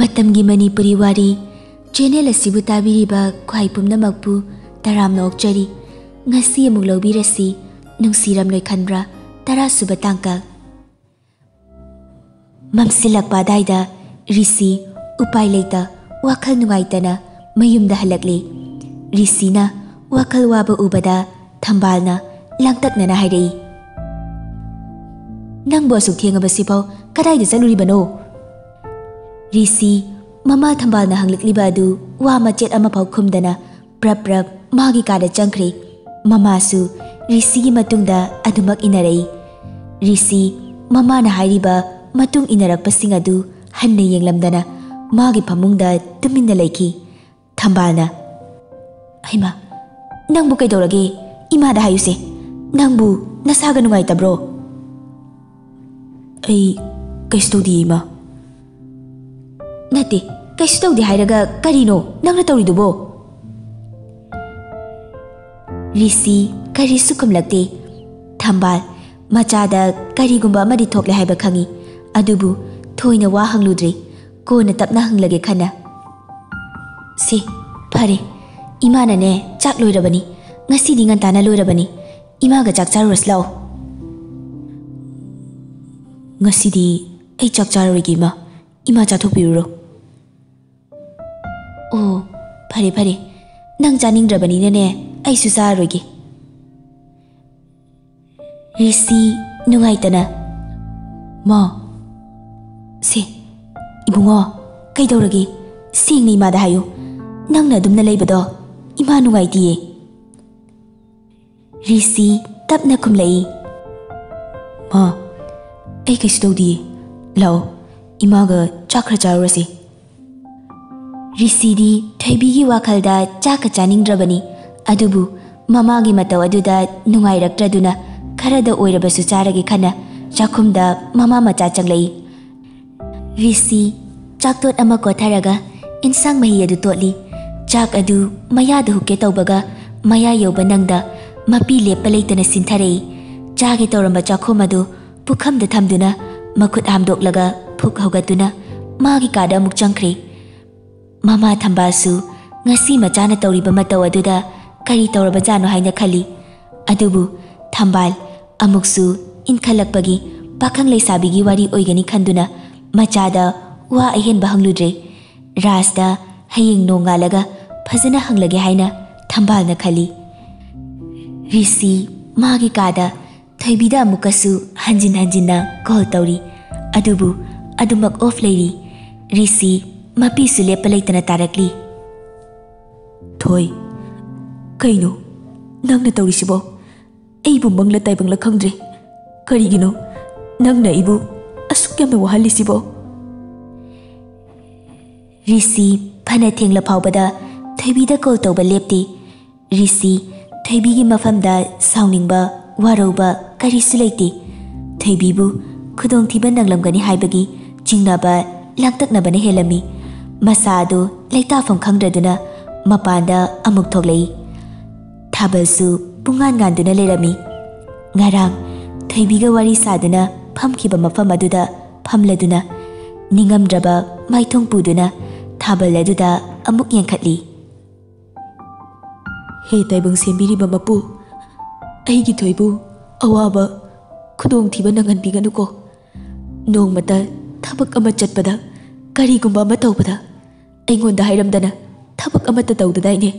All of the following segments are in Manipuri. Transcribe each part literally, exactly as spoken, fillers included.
ꯃꯇꯝꯒꯤ ꯃꯅꯤꯄꯨꯔꯤ ꯋꯥꯔꯤ ꯆꯦꯅꯦꯜ ꯑꯁꯤꯕꯨ ꯇꯥꯕꯤꯔꯤꯕ ꯈ꯭ꯋꯥꯏ ꯄꯨꯝꯅꯃꯛꯄꯨ ꯇꯔꯥꯝꯅ ꯑꯣꯛꯆꯔꯤ꯫ ꯉꯁꯤ ꯑꯃꯨꯛ ꯂꯧꯕꯤꯔꯁꯤ, ꯅꯨꯡꯁꯤꯔꯝꯂꯣꯏ ꯈꯟꯕ꯭ꯔꯥ? ꯇꯔꯥꯁꯨꯕ ꯇꯥꯡꯀꯛ꯫ ꯃꯝꯁꯤꯜꯂꯛꯄ ꯑꯗꯥꯏꯗ ꯔꯤꯁꯤ ꯎꯄꯥꯏ ꯂꯩꯇ, ꯋꯥꯈꯜ ꯅꯨꯡꯉꯥꯏꯇꯅ ꯃꯌꯨꯝꯗ ꯍꯜꯂꯛꯂꯤ꯫ ꯔꯤꯁꯤꯅ ꯋꯥꯈꯜ ꯋꯥꯕ ꯎꯕꯗ ꯊꯝꯕꯥꯜꯅ ꯂꯥꯡꯇꯛꯅꯅ ꯍꯥꯏꯔꯛꯏ, "ꯅꯪꯕꯨ ꯑꯁꯨꯛ ꯊꯦꯡꯉꯕꯁꯤꯐꯥꯎ ꯀꯗꯥꯏꯗ ꯆꯠꯂꯨꯔꯤꯕꯅꯣ?" ꯔꯤꯁꯤ ꯃꯃꯥ ꯊꯝꯕꯥꯜꯅ ꯍꯪꯂꯛꯂꯤꯕ ꯑꯗꯨ ꯋꯥ ꯃꯆꯦꯠ ꯑꯃꯐꯥꯎ ꯈꯨꯝꯗꯅ ꯄ꯭ꯔꯞ ꯄ꯭ꯔꯞ ꯃꯥꯒꯤ ꯀꯥꯗ ꯆꯪꯈ꯭ꯔꯦ꯫ ꯃꯃꯥꯁꯨ ꯔꯤꯁꯤꯒꯤ ꯃꯇꯨꯡꯗ ꯑꯗꯨꯃꯛ ꯏꯟꯅꯔꯛꯏ꯫ ꯔꯤꯁꯤ ꯃꯃꯥꯅ ꯍꯥꯏꯔꯤꯕ ꯃꯇꯨꯡ ꯏꯟꯅꯔꯛꯄꯁꯤꯡ ꯑꯗꯨ ꯍꯟꯅ ꯌꯦꯡꯂꯝꯗꯅ ꯃꯥꯒꯤ ꯐꯃꯨꯡꯗ ꯇꯨꯃꯤꯟꯅ ꯂꯩꯈꯤ꯫ ꯊꯝꯕꯥꯜꯅ, "ꯍꯩꯃꯥ, ꯅꯪꯕꯨ ꯀꯩꯗꯧꯔꯒꯦ? ꯏꯃꯥꯗ ꯍꯥꯏꯌꯨꯁꯦ꯫ ꯅꯪꯕꯨ ꯅꯁꯥꯒ ꯅꯨꯡꯉꯥꯏꯇꯕ꯭ꯔꯣ?" "ꯑꯩ ꯀꯩꯁꯨ ꯇꯧꯗꯤꯌꯦ, ꯏꯃꯥ꯫" "ꯅꯠꯇꯦ, ꯀꯩꯁꯨ ꯇꯧꯗꯦ ꯍꯥꯏꯔꯒ ꯀꯔꯤꯅꯣ ꯅꯪꯅ ꯇꯧꯔꯤꯗꯨꯕꯣ?" ꯔꯤꯁꯤ ꯀꯔꯤꯁꯨ ꯈꯨꯝꯂꯛꯇꯦ꯫ ꯊꯝꯕꯥꯜ ꯃꯆꯥꯗ ꯀꯔꯤꯒꯨꯝꯕ ꯑꯃꯗꯤ ꯊꯣꯛꯂꯦ ꯍꯥꯏꯕ ꯈꯪꯏ, ꯑꯗꯨꯕꯨ ꯊꯣꯏꯅ ꯋꯥ ꯍꯪꯂꯨꯗ꯭ꯔꯤ꯫ ꯀꯣꯟꯅ ꯇꯞꯅ ꯍꯪꯂꯒꯦ ꯈꯟꯅ꯫ "ꯁꯤ, ꯐꯔꯦ, ꯏꯃꯥꯅꯅꯦ ꯆꯥꯛ ꯂꯣꯏꯔꯕꯅꯤ, ꯉꯁꯤꯗꯤ ꯉꯟꯇꯥꯅ ꯂꯣꯏꯔꯕꯅꯤ꯫ ꯏꯃꯥꯒ ꯆꯥꯛ ꯆꯥꯔꯨꯔꯁꯤ ꯂꯥꯛꯑꯣ꯫" "ꯉꯁꯤꯗꯤ ꯑꯩ ꯆꯥꯛ ꯆꯥꯔꯔꯣꯏꯒꯦ, ꯏꯃꯥ꯫ ꯏꯃꯥ ꯆꯥꯊꯣꯛꯄꯤꯔꯨꯔꯣ꯫" "ꯑꯣ, ꯐꯔꯦ ꯐꯔꯦ, ꯅꯪ ꯆꯥꯅꯤꯡꯗ꯭ꯔꯕꯅꯤꯅꯅꯦ, ꯑꯩꯁꯨ ꯆꯥꯔꯔꯣꯏꯒꯦ꯫" ꯔꯤꯁꯤ ꯅꯨꯡꯉꯥꯏꯇꯅ, "ꯃꯥ, ꯁꯦ, ꯏꯕꯨꯡꯉꯣ, ꯀꯩꯗꯧꯔꯒꯦ? ꯁꯦꯡꯅ ꯏꯃꯥꯗ ꯍꯥꯏꯌꯨ꯫ ꯅꯪꯅ ꯑꯗꯨꯝꯅ ꯂꯩꯕꯗꯣ ꯏꯃꯥ ꯅꯨꯡꯉꯥꯏꯇꯤꯌꯦ꯫" ꯔꯤꯁꯤ ꯇꯞꯅ ꯈꯨꯝꯂꯛꯏ, "ꯃꯥ, ꯑꯩ ꯀꯩꯁꯨ ꯇꯧꯗꯤꯌꯦ꯫ ꯂꯥꯛꯑꯣ, ꯏꯃꯥꯒ ꯆꯥꯛ ꯈꯔ ꯆꯥꯔꯨꯔꯁꯤ꯫" ꯔꯤꯁꯤꯗꯤ ꯊꯣꯏꯕꯤꯒꯤ ꯋꯥꯈꯜꯗ ꯆꯥꯛꯀ ꯆꯥꯅꯤꯡꯗ꯭ꯔꯕꯅꯤ, ꯑꯗꯨꯕꯨ ꯃꯃꯥꯒꯤ ꯃꯇꯧ ꯑꯗꯨꯗ ꯅꯨꯡꯉꯥꯏꯔꯛꯇ꯭ꯔꯗꯨꯅ ꯈꯔꯗ ꯑꯣꯏꯔꯕꯁꯨ ꯆꯥꯔꯒꯦ ꯈꯟꯅ ꯆꯥꯛꯈꯨꯝꯗ ꯃꯃꯥ ꯃꯆꯥ ꯆꯪꯂꯛꯏ꯫ ꯔꯤꯁꯤ ꯆꯥꯛꯇꯣꯠ ꯑꯃ ꯀꯣꯠꯊꯔꯒ ꯏꯟꯁꯥꯡ ꯃꯍꯤ ꯑꯗꯨ ꯇꯣꯠꯂꯤ꯫ ꯆꯥꯛ ꯑꯗꯨ ꯃꯌꯥꯗ ꯍꯨꯛꯀꯦ ꯇꯧꯕꯒ ꯃꯌꯥ ꯌꯧꯕ ꯅꯪꯗ ꯃꯄꯤ ꯂꯦꯞꯄ ꯂꯩꯇꯅ ꯁꯤꯟꯊꯔꯛꯏ꯫ ꯆꯥꯒꯦ ꯇꯧꯔꯝꯕ ꯆꯥꯛꯈꯨꯝ ꯑꯗꯨ ꯄꯨꯈꯝꯗ ꯊꯝꯗꯨꯅ ꯃꯈꯨꯠ ꯍꯥꯝꯗꯣꯛꯂꯒ ꯐꯨꯛ ꯍꯧꯒꯠꯇꯨꯅ ꯃꯥꯒꯤ ꯀꯥꯗ ꯑꯃꯨꯛ ꯆꯪꯈ꯭ꯔꯦ꯫ ꯃꯃꯥ ꯊꯝꯕꯥꯜꯁꯨ ꯉꯁꯤ ꯃꯆꯥꯅ ꯇꯧꯔꯤꯕ ꯃꯇꯧ ꯑꯗꯨꯗ ꯀꯔꯤ ꯇꯧꯔꯕꯖꯥꯠꯅꯣ ꯍꯥꯏꯅ ꯈꯜꯂꯤ꯫ ꯑꯗꯨꯕꯨ ꯊꯝꯕꯥꯜ ꯑꯃꯨꯛꯁꯨ ꯏꯟꯈꯠꯂꯛꯄꯒꯤ ꯄꯥꯈꯪ ꯂꯩꯁꯥꯕꯤꯒꯤ ꯋꯥꯔꯤ ꯑꯣꯏꯒꯅꯤ ꯈꯟꯗꯨꯅ ꯃꯆꯥꯗ ꯋꯥ ꯑꯍꯦꯟꯕ ꯍꯪꯂꯨꯗ꯭ꯔꯦ꯫ ꯔꯥꯖꯇ ꯍꯌꯦꯡ ꯅꯣꯡꯉꯥꯜꯂꯒ ꯐꯖꯅ ꯍꯪꯂꯒꯦ ꯍꯥꯏꯅ ꯊꯝꯕꯥꯜꯅ ꯈꯜꯂꯤ꯫ ꯔꯤꯁꯤ ꯃꯥꯒꯤ ꯀꯥꯗ ꯊꯣꯏꯕꯤꯗ ꯑꯃꯨꯛꯀꯁꯨ ꯍꯟꯖꯤꯟ ꯍꯟꯖꯤꯟꯅ ꯀꯣꯜ ꯇꯧꯔꯤ꯫ ꯑꯗꯨꯕꯨ ꯑꯗꯨꯃꯛ ꯑꯣꯐ ꯂꯩꯔꯤ꯫ ꯔꯤꯁꯤ ꯃꯄꯤꯁꯨ ꯂꯦꯞꯄ ꯂꯩꯇꯅ ꯇꯥꯔꯛꯂꯤ꯫ "ꯊꯣꯏ, ꯀꯩꯅꯣ ꯅꯪꯅ ꯇꯧꯔꯤꯁꯤꯕꯣ? ꯑꯩꯕꯨ ꯃꯪꯂ ꯇꯥꯏꯕꯪꯂ ꯈꯪꯗ꯭ꯔꯦ꯫ ꯀꯔꯤꯒꯤꯅꯣ ꯅꯪꯅ ꯑꯩꯕꯨ ꯑꯁꯨꯛ ꯌꯥꯝꯅ ꯋꯥꯍꯜꯂꯤꯁꯤꯕꯣ?" ꯔꯤꯁꯤ ꯐꯅ ꯊꯦꯡꯂ ꯐꯥꯎꯕꯗ ꯊꯣꯏꯕꯤꯗ ꯀꯣꯜ ꯇꯧꯕ ꯂꯦꯞꯇꯦ꯫ ꯔꯤꯁꯤ ꯊꯣꯏꯕꯤꯒꯤ ꯃꯐꯝꯗ ꯁꯥꯎꯅꯤꯡꯕ, ꯋꯥꯔꯧꯕ ꯀꯔꯤꯁꯨ ꯂꯩꯇꯦ꯫ ꯊꯣꯏꯕꯤꯕꯨ ꯈꯨꯗꯣꯡꯊꯤꯕ ꯅꯪꯂꯝꯒꯅꯤ ꯍꯥꯏꯕꯒꯤ ꯆꯤꯡꯅꯕ, ꯂꯥꯡꯇꯛꯅꯕꯅ ꯍꯦꯜꯂꯝꯃꯤ꯫ ꯃꯁꯥ ꯑꯗꯨ ꯂꯩꯇꯥꯐꯝ ꯈꯪꯗ꯭ꯔꯗꯨꯅ ꯃꯄꯥꯟꯗ ꯑꯃꯨꯛ ꯊꯣꯛꯂꯛꯏ꯫ ꯊꯥꯕꯜꯁꯨ ꯄꯨꯡꯉꯥꯟ ꯉꯥꯟꯗꯨꯅ ꯂꯩꯔꯝꯃꯤ꯫ ꯉꯔꯥꯡ ꯊꯣꯏꯕꯤꯒ ꯋꯥꯔꯤ ꯁꯥꯗꯨꯅ ꯐꯝꯈꯤꯕ ꯃꯐꯝ ꯑꯗꯨꯗ ꯐꯝꯂꯗꯨꯅ ꯅꯤꯡꯉꯝꯗ꯭ꯔꯕ ꯃꯥꯏꯊꯣꯡ ꯄꯨꯗꯨꯅ ꯊꯥꯕꯜ ꯑꯗꯨꯗ ꯑꯃꯨꯛ ꯌꯦꯡꯈꯠꯂꯤ꯫ "ꯍꯦ ꯇꯥꯏꯕꯪ ꯁꯦꯝꯕꯤꯔꯤꯕ ꯃꯄꯨ, ꯑꯩꯒꯤ ꯊꯣꯏꯕꯨ ꯑꯋꯥꯕ, ꯈꯨꯗꯣꯡꯊꯤꯕ ꯅꯪꯍꯟꯕꯤꯒꯅꯨꯀꯣ꯫ ꯅꯣꯡꯃꯇ ꯊꯕꯛ ꯑꯃ ꯆꯠꯄꯗ, ꯀꯔꯤꯒꯨꯝꯕ ꯑꯃ ꯇꯧꯕꯗ ꯑꯩꯉꯣꯟꯗ ꯍꯥꯏꯔꯝꯗꯅ ꯊꯕꯛ ꯑꯃꯠꯇ ꯇꯧꯗꯗꯥꯏꯅꯦ?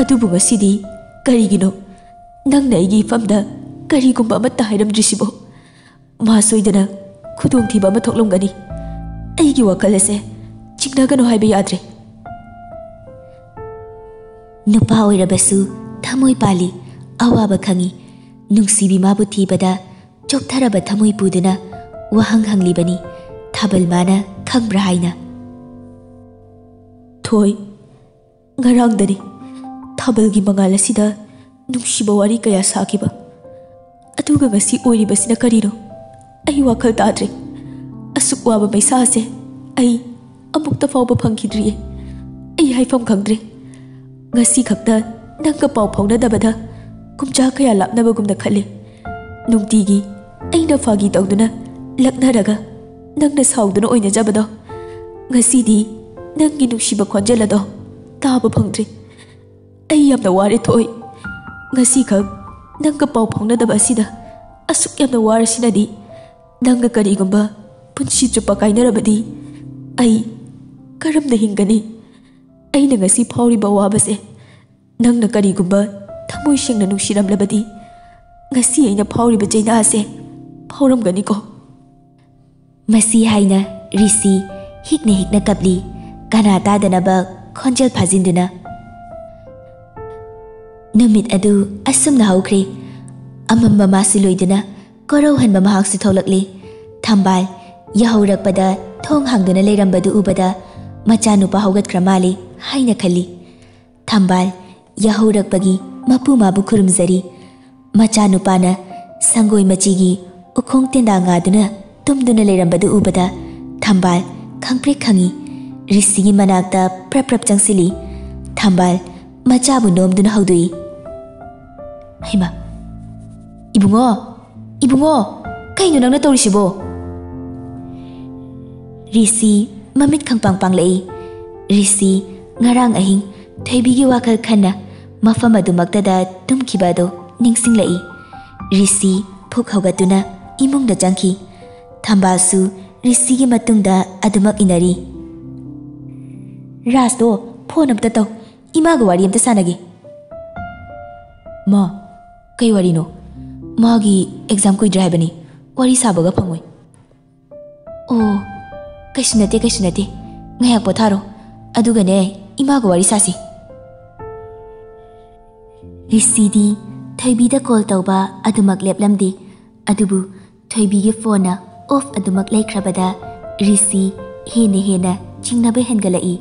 ꯑꯗꯨꯕꯨ ꯉꯁꯤꯗꯤ ꯀꯔꯤꯒꯤꯅꯣ ꯅꯪꯅ ꯑꯩꯒꯤ ꯏꯐꯝꯗ ꯀꯔꯤꯒꯨꯝꯕ ꯑꯃꯠꯇ ꯍꯥꯏꯔꯝꯗ꯭ꯔꯤꯁꯤꯕꯣ? ꯃꯥ ꯁꯣꯏꯗꯅ ꯈꯨꯗꯣꯡꯊꯤꯕ ꯑꯃ ꯊꯣꯛꯂꯝꯒꯅꯤ꯫ ꯑꯩꯒꯤ ꯋꯥꯈꯜ ꯑꯁꯦ ꯆꯤꯡꯅꯒꯅꯨ ꯍꯥꯏꯕ ꯌꯥꯗ꯭ꯔꯦ꯫" ꯅꯨꯄꯥ ꯑꯣꯏꯔꯕꯁꯨ ꯊꯃꯣꯏ ꯄꯥꯜꯂꯤ, ꯑꯋꯥꯕ ꯈꯪꯉꯤ꯫ ꯅꯨꯡꯁꯤꯕꯤ ꯃꯥꯕꯨ ꯊꯤꯕꯗ ꯆꯣꯛꯊꯔꯕ ꯊꯃꯣꯏ ꯄꯨꯗꯨꯅ ꯋꯥꯍꯪ ꯍꯪꯂꯤꯕꯅꯤ꯫ ꯊꯥꯕꯜ ꯃꯥꯅ ꯈꯪꯕ꯭ꯔꯥ ꯍꯥꯏꯅ꯫ "ꯊꯣꯏ, ꯉꯔꯥꯡꯗꯅꯤ ꯊꯥꯕꯜꯒꯤ ꯃꯉꯥꯜ ꯑꯁꯤꯗ ꯅꯨꯡꯁꯤꯕ ꯋꯥꯔꯤ ꯀꯌꯥ ꯁꯥꯈꯤꯕ꯫ ꯑꯗꯨꯒ ꯉꯁꯤ ꯑꯣꯏꯔꯤꯕꯁꯤꯅ ꯀꯔꯤꯅꯣ? ꯑꯩ ꯋꯥꯈꯜ ꯇꯥꯗ꯭ꯔꯦ꯫ ꯑꯁꯨꯛ ꯋꯥꯕ ꯃꯩꯁꯥ ꯑꯁꯦ ꯑꯩ ꯑꯃꯨꯛꯇ ꯐꯥꯎꯕ ꯐꯪꯈꯤꯗ꯭ꯔꯤꯌꯦ꯫ ꯑꯩ ꯍꯥꯏꯐꯝ ꯈꯪꯗ꯭ꯔꯦ꯫ ꯉꯁꯤ ꯈꯛꯇ ꯅꯪꯒ ꯄꯥꯎ ꯐꯥꯎꯅꯗꯕꯗ ꯀꯨꯝꯖꯥ ꯀꯌꯥ ꯂꯥꯞꯅꯕꯒꯨꯝꯅ ꯈꯜꯂꯦ꯫ ꯅꯨꯡꯇꯤꯒꯤ ꯑꯩꯅ ꯐꯥꯒꯤ ꯇꯧꯗꯨꯅ ꯂꯛꯅꯔꯒ ꯅꯪꯅ ꯁꯥꯎꯗꯨꯅ ꯑꯣꯏꯅꯖꯕꯗꯣ ꯉꯁꯤꯗꯤ ꯅꯪꯒꯤ ꯅꯨꯡꯁꯤꯕ ꯈꯣꯟꯖꯦꯜ ꯑꯗꯣ ꯇꯥꯕ ꯐꯪꯗ꯭ꯔꯦ꯫ ꯑꯩ ꯌꯥꯝꯅ ꯋꯥꯔꯦ, ꯊꯣꯏ꯫ ꯉꯁꯤꯈꯛ ꯅꯪꯒ ꯄꯥꯎ ꯐꯥꯎꯅꯗꯕ ꯑꯁꯤꯗ ꯑꯁꯨꯛ ꯌꯥꯝꯅ ꯋꯥꯔꯁꯤꯅꯗꯤ꯫ ꯅꯪꯒ ꯀꯔꯤꯒꯨꯝꯕ ꯄꯨꯟꯁꯤ ꯆꯨꯞꯄ ꯀꯥꯏꯅꯔꯕꯗꯤ ꯑꯩ ꯀꯔꯝꯅ ꯍꯤꯡꯒꯅꯤ? ꯑꯩꯅ ꯉꯁꯤ ꯐꯥꯎꯔꯤꯕ ꯑꯋꯥꯕꯁꯦ ꯅꯪꯅ ꯀꯔꯤꯒꯨꯝꯕ ꯊꯃꯣꯏ ꯁꯦꯡꯅ ꯅꯨꯡꯁꯤꯔꯝꯂꯕꯗꯤ, ꯉꯁꯤ ꯑꯩꯅ ꯐꯥꯎꯔꯤꯕ ꯆꯩꯅꯥꯁꯦ ꯐꯥꯎꯔꯝꯒꯅꯤꯀꯣ꯫ ꯃꯁꯤ ꯍꯥꯏꯅ ꯔꯤꯁꯤ ꯍꯤꯛꯅ ꯍꯤꯛꯅ ꯀꯞꯂꯤ, ꯀꯅꯥ ꯇꯥꯗꯅꯕ ꯈꯣꯟꯖꯦꯜ ꯐꯥꯖꯤꯟꯗꯨꯅ꯫ ꯅꯨꯃꯤꯠ ꯑꯗꯨ ꯑꯁꯨꯝꯅ ꯍꯧꯈ꯭ꯔꯦ꯫ ꯑꯃꯝꯕ ꯃꯥꯁꯨ ꯂꯣꯏꯗꯨꯅ ꯀꯣꯔꯧꯍꯟꯕ ꯃꯍꯥꯛꯁꯨ ꯊꯣꯛꯂꯛꯂꯤ꯫ ꯊꯝꯕꯥꯜ ꯌꯥꯍꯧꯔꯛꯄꯗ ꯊꯣꯡ ꯍꯥꯡꯗꯨꯅ ꯂꯩꯔꯝꯕꯗꯨ ꯎꯕꯗ ꯃꯆꯥꯅꯨꯄꯥ ꯍꯧꯒꯠꯈ꯭ꯔ ꯃꯥꯜꯂꯤ ꯍꯥꯏꯅ ꯈꯜꯂꯤ꯫ ꯊꯝꯕꯥꯜ ꯌꯥꯍꯧꯔꯛꯄꯒꯤ ꯃꯄꯨ ꯃꯥꯕꯨ ꯈꯨꯔꯨꯝꯖꯔꯤ꯫ ꯃꯆꯥꯅꯨꯄꯥꯅ ꯁꯪꯒꯣꯏ ꯃꯆꯤꯒꯤ ꯎꯈꯣꯡ ꯇꯦꯟꯗꯥ ꯉꯥꯗꯨꯅ ꯇꯨꯝꯗꯨꯅ ꯂꯩꯔꯝꯕꯗꯨ ꯎꯕꯗ ꯊꯝꯕꯥꯜ ꯈꯪꯄ꯭ꯔꯦꯛ ꯈꯪꯏ꯫ ꯔꯤꯁꯤꯒꯤ ꯃꯅꯥꯛꯇ ꯄ꯭ꯔꯞ ꯄ꯭ꯔꯞ ꯆꯪꯁꯤꯜꯂꯤ꯫ ꯊꯝꯕꯥꯜ ꯃꯆꯥꯕꯨ ꯅꯣꯝꯗꯨꯅ ꯍꯧꯗꯣꯛꯏ꯫ "ꯍꯩꯃꯥ, ꯏꯕꯨꯡꯉꯣ, ꯏꯕꯨꯡꯉꯣ, ꯀꯩꯅꯣ ꯅꯪꯅ ꯇꯧꯔꯤꯁꯤꯕꯣ?" ꯔꯤꯁꯤ ꯃꯃꯤꯠ ꯈꯪꯄꯥꯡ ꯄꯥꯡꯂꯛꯏ꯫ ꯔꯤꯁꯤ ꯉꯔꯥꯡ ꯑꯍꯤꯡ ꯊꯣꯏꯕꯤꯒꯤ ꯋꯥꯈꯜ ꯈꯟꯅ ꯃꯐꯝ ꯑꯗꯨꯃꯛꯇꯗ ꯇꯨꯝꯈꯤꯕ ꯑꯗꯨ ꯅꯤꯡꯁꯤꯡꯂꯛꯏ꯫ ꯔꯤꯁꯤ ꯐꯨꯛ ꯍꯧꯒꯠꯇꯨꯅ ꯏꯃꯨꯡꯗ ꯆꯪꯈꯤ꯫ ꯊꯝꯕꯥꯜꯁꯨ ꯔꯤꯁꯤꯒꯤ ꯃꯇꯨꯡꯗ ꯑꯗꯨꯃꯛ ꯏꯟꯅꯔꯤ꯫ "ꯔꯥꯖꯇꯣ ꯐꯣꯟ ꯑꯝꯇ ꯇꯧ, ꯏꯃꯥꯒ ꯋꯥꯔꯤ ꯑꯝꯇ ꯁꯥꯟꯅꯒꯦ꯫" "ꯃꯥ, ꯀꯩ ꯋꯥꯔꯤꯅꯣ?" "ꯃꯥꯒꯤ ꯑꯦꯛꯖꯥꯝ ꯀꯨꯏꯗ꯭ꯔꯦ ꯍꯥꯏꯕꯅꯤ, ꯋꯥꯔꯤ ꯁꯥꯕꯒ ꯐꯪꯉꯣꯏ꯫" "ꯑꯣ, ꯀꯩꯁꯨ ꯅꯠꯇꯦ, ꯀꯩꯁꯨ ꯅꯠꯇꯦ꯫ ꯉꯥꯏꯍꯥꯛ ꯄꯣꯊꯥꯔꯣ, ꯑꯗꯨꯒꯅꯦ ꯏꯃꯥꯒ ꯋꯥꯔꯤ ꯁꯥꯁꯤ꯫" ꯔꯤꯁꯤꯗꯤ ꯊꯣꯏꯕꯤꯗ ꯀꯣꯜ ꯇꯧꯕ ꯑꯗꯨꯃꯛ ꯂꯦꯞꯂꯝꯗꯦ꯫ ꯑꯗꯨꯕꯨ ꯊꯣꯏꯕꯤꯒꯤ ꯐꯣꯟꯅ ꯑꯣꯐ ꯑꯗꯨꯃꯛ ꯂꯩꯈ꯭ꯔꯕꯗ ꯔꯤꯁꯤ ꯍꯦꯟꯅ ꯍꯦꯟꯅ ꯆꯤꯡꯅꯕ ꯍꯦꯟꯒꯠꯂꯛꯏ꯫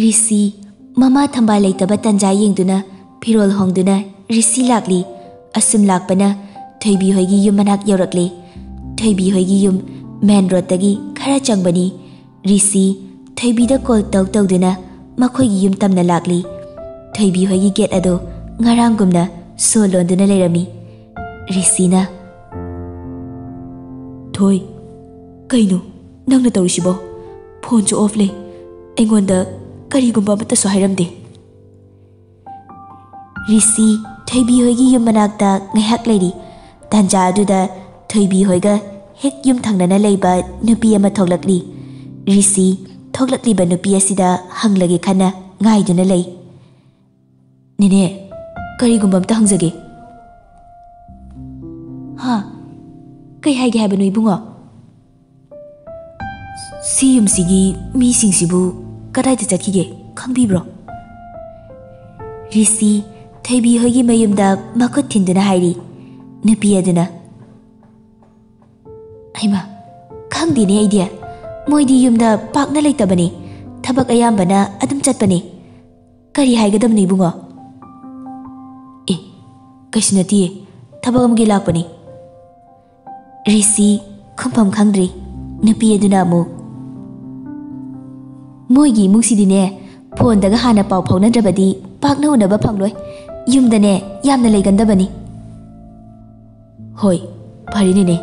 ꯔꯤꯁꯤ ꯃꯃꯥ ꯊꯝꯕꯥꯜ ꯂꯩꯇꯕ ꯇꯟꯖꯥ ꯌꯦꯡꯗꯨꯅ ꯐꯤꯔꯣꯜ ꯍꯣꯡꯗꯨꯅ ꯔꯤꯁꯤ ꯂꯥꯛꯂꯤ꯫ ꯑꯁꯨꯝ ꯂꯥꯛꯄꯅ ꯊꯣꯏꯕꯤ ꯍꯣꯏꯒꯤ ꯌꯨꯝ ꯃꯅꯥꯛ ꯌꯧꯔꯛꯂꯦ꯫ ꯊꯣꯏꯕꯤ ꯍꯣꯏꯒꯤ ꯌꯨꯝ ꯃꯦꯟ ꯔꯣꯗꯇꯒꯤ ꯈꯔ ꯆꯪꯕꯅꯤ꯫ ꯔꯤꯁꯤ ꯊꯣꯏꯕꯤꯗ ꯀꯣꯜ ꯇꯧ ꯇꯧꯗꯨꯅ ꯃꯈꯣꯏꯒꯤ ꯌꯨꯝ ꯇꯝꯅ ꯂꯥꯛꯂꯤ꯫ ꯊꯣꯏꯕꯤ ꯍꯣꯏꯒꯤ ꯒꯦꯠ ꯑꯗꯣ ꯉꯔꯥꯡꯒꯨꯝꯅ ꯁꯣ ꯂꯣꯟꯗꯨꯅ ꯂꯩꯔꯝꯃꯤ꯫ ꯔꯤꯁꯤꯅ, "ꯊꯣꯏ, ꯀꯩꯅꯣ? ꯅꯪꯅ ꯇꯧꯔꯤꯁꯤꯕꯣ? ꯐꯣꯟꯁꯨ ꯑꯣꯐ ꯂꯩ꯫ ꯑꯩꯉꯣꯟꯗ ꯀꯔꯤꯒꯨꯝꯕ ꯑꯃꯠꯇꯁꯨ ꯍꯥꯏꯔꯝꯗꯦ꯫ ꯔꯤꯁꯤ ꯊꯣꯏꯕꯤ ꯍꯣꯏꯒꯤ ꯌꯨꯝ ꯃꯅꯥꯛꯇ ꯉꯥꯏꯍꯥꯛ ꯂꯩꯔꯤ꯫ ꯇꯥꯟꯖꯥ ꯑꯗꯨꯗ ꯊꯣꯏꯕꯤ ꯍꯣꯏꯒ ꯍꯦꯛ ꯌꯨꯝ ꯊꯪꯅꯅ ꯂꯩꯕ ꯅꯨꯄꯤ ꯑꯃ ꯊꯣꯛꯂꯛꯂꯤ꯫ ꯔꯤꯁꯤ ꯊꯣꯛꯂꯛꯂꯤꯕ ꯅꯨꯄꯤ ꯑꯁꯤꯗ ꯍꯪꯂꯒꯦ ꯈꯟꯅ ꯉꯥꯏꯗꯨꯅ ꯂꯩ꯫ "ꯅꯦꯅꯦ, ꯀꯔꯤꯒꯨꯝꯕ ꯑꯝꯇ ꯍꯪꯖꯒꯦ꯫" "ꯍꯥ? ꯀꯩ ꯍꯥꯏꯒꯦ ꯍꯥꯏꯕꯅꯣ ꯏꯕꯨꯡꯉꯣ?" "ꯁꯤ ꯌꯨꯝꯁꯤꯒꯤ ꯃꯤꯁꯤꯡꯁꯤꯕꯨ ꯀꯗꯥꯏꯗ ꯆꯠꯈꯤꯒꯦ ꯈꯪꯕꯤꯕ꯭ꯔꯣ?" ꯔꯤꯁꯤ ꯊꯣꯏꯕꯤ ꯍꯣꯏꯒꯤ ꯃꯌꯨꯝꯗ ꯃꯈꯨꯠ ꯊꯤꯟꯗꯨꯅ ꯍꯥꯏꯔꯤ꯫ ꯅꯨꯄꯤ ꯑꯗꯨꯅ, "ꯍꯩꯃꯥ, ꯈꯪꯗꯦꯅꯦ ꯑꯩꯗꯤ꯫ ꯃꯣꯏꯗꯤ ꯌꯨꯝꯗ ꯄꯥꯛꯅ ꯂꯩꯇꯕꯅꯤ꯫ ꯊꯕꯛ ꯑꯌꯥꯝꯕꯅ ꯑꯗꯨꯝ ꯆꯠꯄꯅꯤ꯫ ꯀꯔꯤ ꯍꯥꯏꯒꯗꯕꯅꯣ ꯏꯕꯨꯡꯉꯣ?" "ꯑꯦ, ꯀꯩꯁꯨ ꯅꯠꯇꯤꯌꯦ, ꯊꯕꯛ ꯑꯃꯒꯤ ꯂꯥꯛꯄꯅꯤ꯫" ꯔꯤꯁꯤ ꯈꯨꯝꯐꯝ ꯈꯪꯗ꯭ꯔꯤ꯫ ꯅꯨꯄꯤ ꯑꯗꯨꯅ ꯑꯃꯨꯛ, "ꯃꯣꯏꯒꯤ ꯏꯃꯨꯡꯁꯤꯗꯤꯅꯦ, ꯐꯣꯟꯗꯒ ꯍꯥꯟꯅ ꯄꯥꯎ ꯐꯥꯎꯅꯗ꯭ꯔꯕꯗꯤ ꯄꯥꯛꯅ ꯎꯅꯕ ꯐꯪꯂꯣꯏ꯫ ꯌꯨꯝꯗꯅꯦ ꯌꯥꯝꯅ ꯂꯩꯒꯟꯗꯕꯅꯤ꯫" "ꯍꯣꯏ, ꯐꯔꯦꯅꯦꯅꯦ,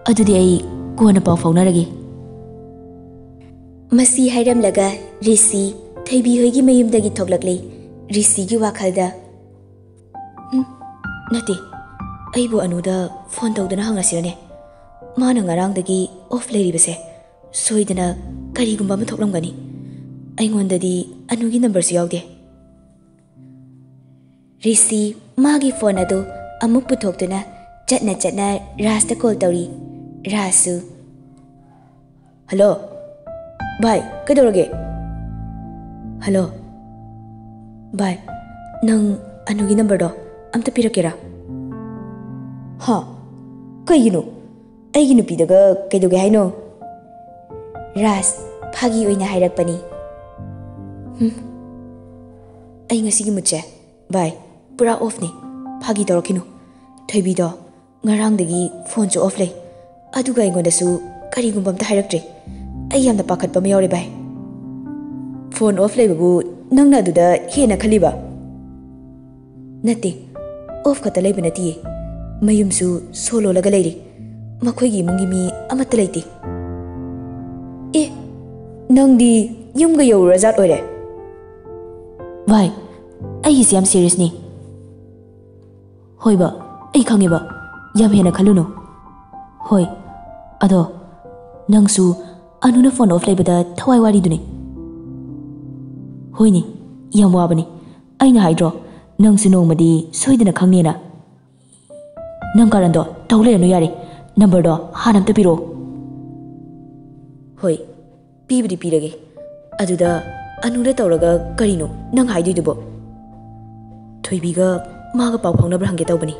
ꯑꯗꯨꯗꯤ ꯑꯩ ꯀꯣꯟꯅ ꯄꯥꯎ ꯐꯥꯎꯅꯔꯒꯦ꯫" ꯃꯁꯤ ꯍꯥꯏꯔꯝꯂꯒ ꯔꯤꯁꯤ ꯊꯣꯏꯕꯤ ꯍꯣꯏꯒꯤ ꯃꯌꯨꯝꯗꯒꯤ ꯊꯣꯛꯂꯛꯂꯤ꯫ ꯔꯤꯁꯤꯒꯤ ꯋꯥꯈꯜꯗ, "ꯍꯨꯝ, ꯅꯠꯇꯦ, ꯑꯩꯕꯨ ꯑꯅꯨꯗ ꯐꯣꯟ ꯇꯧꯗꯨꯅ ꯍꯪꯉꯁꯤꯔꯅꯦ? ꯃꯥꯅ ꯉꯔꯥꯡꯗꯒꯤ ꯑꯣꯐ ꯂꯩꯔꯤꯕꯁꯦ ꯁꯣꯏꯗꯅ ꯀꯔꯤꯒꯨꯝꯕ ꯑꯃ ꯊꯣꯛꯂꯝꯒꯅꯤ꯫ ꯑꯩꯉꯣꯟꯗꯗꯤ ꯑꯅꯨꯒꯤ ꯅꯝꯕꯔꯁꯨ ꯌꯥꯎꯗꯦ꯫" ꯔꯤꯁꯤ ꯃꯥꯒꯤ ꯐꯣꯟ ꯑꯗꯨ ꯑꯃꯨꯛ ꯄꯨꯊꯣꯛꯇꯨꯅ ꯆꯠꯅ ꯆꯠꯅ ꯔꯥꯖꯇ ꯀꯣꯜ ꯇꯧꯔꯤ꯫ ꯔꯥꯖꯁꯨ, "ꯍꯜꯂꯣ, ꯚꯥꯏ, ꯀꯩꯗꯧꯔꯒꯦ? ꯍꯜꯂꯣ, ꯚꯥꯏ, ꯅꯪ ꯑꯅꯨꯒꯤ ꯅꯝꯕꯔꯗꯣ ꯑꯝꯇ ꯄꯤꯔꯛꯀꯦꯔꯥ?" "ꯍꯥ? ꯀꯩꯒꯤꯅꯣ? ꯑꯩꯒꯤ ꯅꯨꯄꯤꯗꯒ ꯀꯩꯗꯧꯒꯦ ꯍꯥꯏꯅꯣ?" ꯔꯥꯖ ꯐꯥꯒꯤ ꯑꯣꯏꯅ ꯍꯥꯏꯔꯛꯄꯅꯤ꯫ ꯍꯨꯝ, ꯑꯩ ꯉꯁꯤꯒꯤ ꯃꯨꯠꯁꯦ, ꯚꯥꯏ, ꯄꯨꯔꯥ ꯑꯣꯐꯅꯤ꯫ ꯐꯥꯒꯤ ꯇꯧꯔꯛꯈꯤꯅꯨ꯫ ꯊꯣꯏꯕꯤꯗꯣ ꯉꯔꯥꯡꯗꯒꯤ ꯐꯣꯟꯁꯨ ꯑꯣꯐ ꯂꯩ, ꯑꯗꯨꯒ ꯑꯩꯉꯣꯟꯗꯁꯨ ꯀꯔꯤꯒꯨꯝꯕ ꯑꯝꯇ ꯍꯥꯏꯔꯛꯇ꯭ꯔꯤ꯫ ꯑꯩ ꯌꯥꯝꯅ ꯄꯥꯈꯠꯄ ꯑꯃ ꯌꯥꯎꯔꯦ, ꯚꯥꯏ꯫ ꯐꯣꯟ ꯑꯣꯐ ꯂꯩꯕꯕꯨ ꯅꯪꯅ ꯑꯗꯨꯗ ꯍꯦꯟꯅ ꯈꯜꯂꯤꯕ? ꯅꯠꯇꯦ, ꯑꯣꯐ ꯈꯛꯇ ꯂꯩꯕ ꯅꯠꯇꯤꯌꯦ, ꯃꯌꯨꯝꯁꯨ ꯁꯣ ꯂꯣꯜꯂꯒ ꯂꯩꯔꯤ꯫ ꯃꯈꯣꯏꯒꯤ ꯏꯃꯨꯡꯒꯤ ꯃꯤ ꯑꯃꯠꯇ ꯂꯩꯇꯦ꯫ ꯅꯪꯗꯤ ꯌꯨꯝꯒ ꯌꯧꯔꯨꯔꯖꯥꯠ ꯑꯣꯏꯔꯦ꯫ ꯚꯥꯏ, ꯑꯩꯒꯤꯁꯦ ꯌꯥꯝ ꯁꯤꯔꯤꯌꯁꯅꯤ꯫ ꯍꯣꯏꯕ, ꯑꯩ ꯈꯪꯉꯦꯕ, ꯌꯥꯝ ꯍꯦꯟꯅ ꯈꯜꯂꯨꯅꯨ꯫ ꯍꯣꯏ, ꯑꯗꯣ ꯅꯪꯁꯨ ꯑꯅꯨꯅ ꯐꯣꯟ ꯑꯣꯐ ꯂꯩꯕꯗ ꯊꯋꯥꯏ ꯋꯥꯔꯤꯗꯨꯅꯤ꯫ ꯍꯣꯏꯅꯦ, ꯌꯥꯝ ꯋꯥꯕꯅꯤ꯫ ꯑꯩꯅ ꯍꯥꯏꯗ꯭ꯔꯣ, ꯅꯪꯁꯨ ꯅꯣꯡꯃꯗꯤ ꯁꯣꯏꯗꯅ ꯈꯪꯅꯦꯅ꯫ ꯅꯪ ꯀꯔꯟꯗꯣ ꯇꯧ ꯂꯩꯔꯅꯨ ꯌꯥꯔꯦ, ꯅꯝꯕꯔꯗꯣ ꯍꯥꯟꯅ ꯑꯝꯇ ꯄꯤꯔꯛꯑꯣ꯫ ꯍꯣꯏ, ꯄꯤꯕꯨꯗꯤ ꯄꯤꯔꯒꯦ꯫ ꯑꯗꯨꯗ ꯑꯅꯨꯗ ꯇꯧꯔꯒ ꯀꯔꯤꯅꯣ ꯅꯪ ꯍꯥꯏꯗꯣꯏꯗꯨꯕꯣ? ꯊꯣꯏꯕꯤꯒ ꯃꯥꯒ ꯄꯥꯎ ꯐꯥꯎꯅꯕ꯭ꯔꯥ ꯍꯪꯒꯦ ꯇꯧꯕꯅꯤ꯫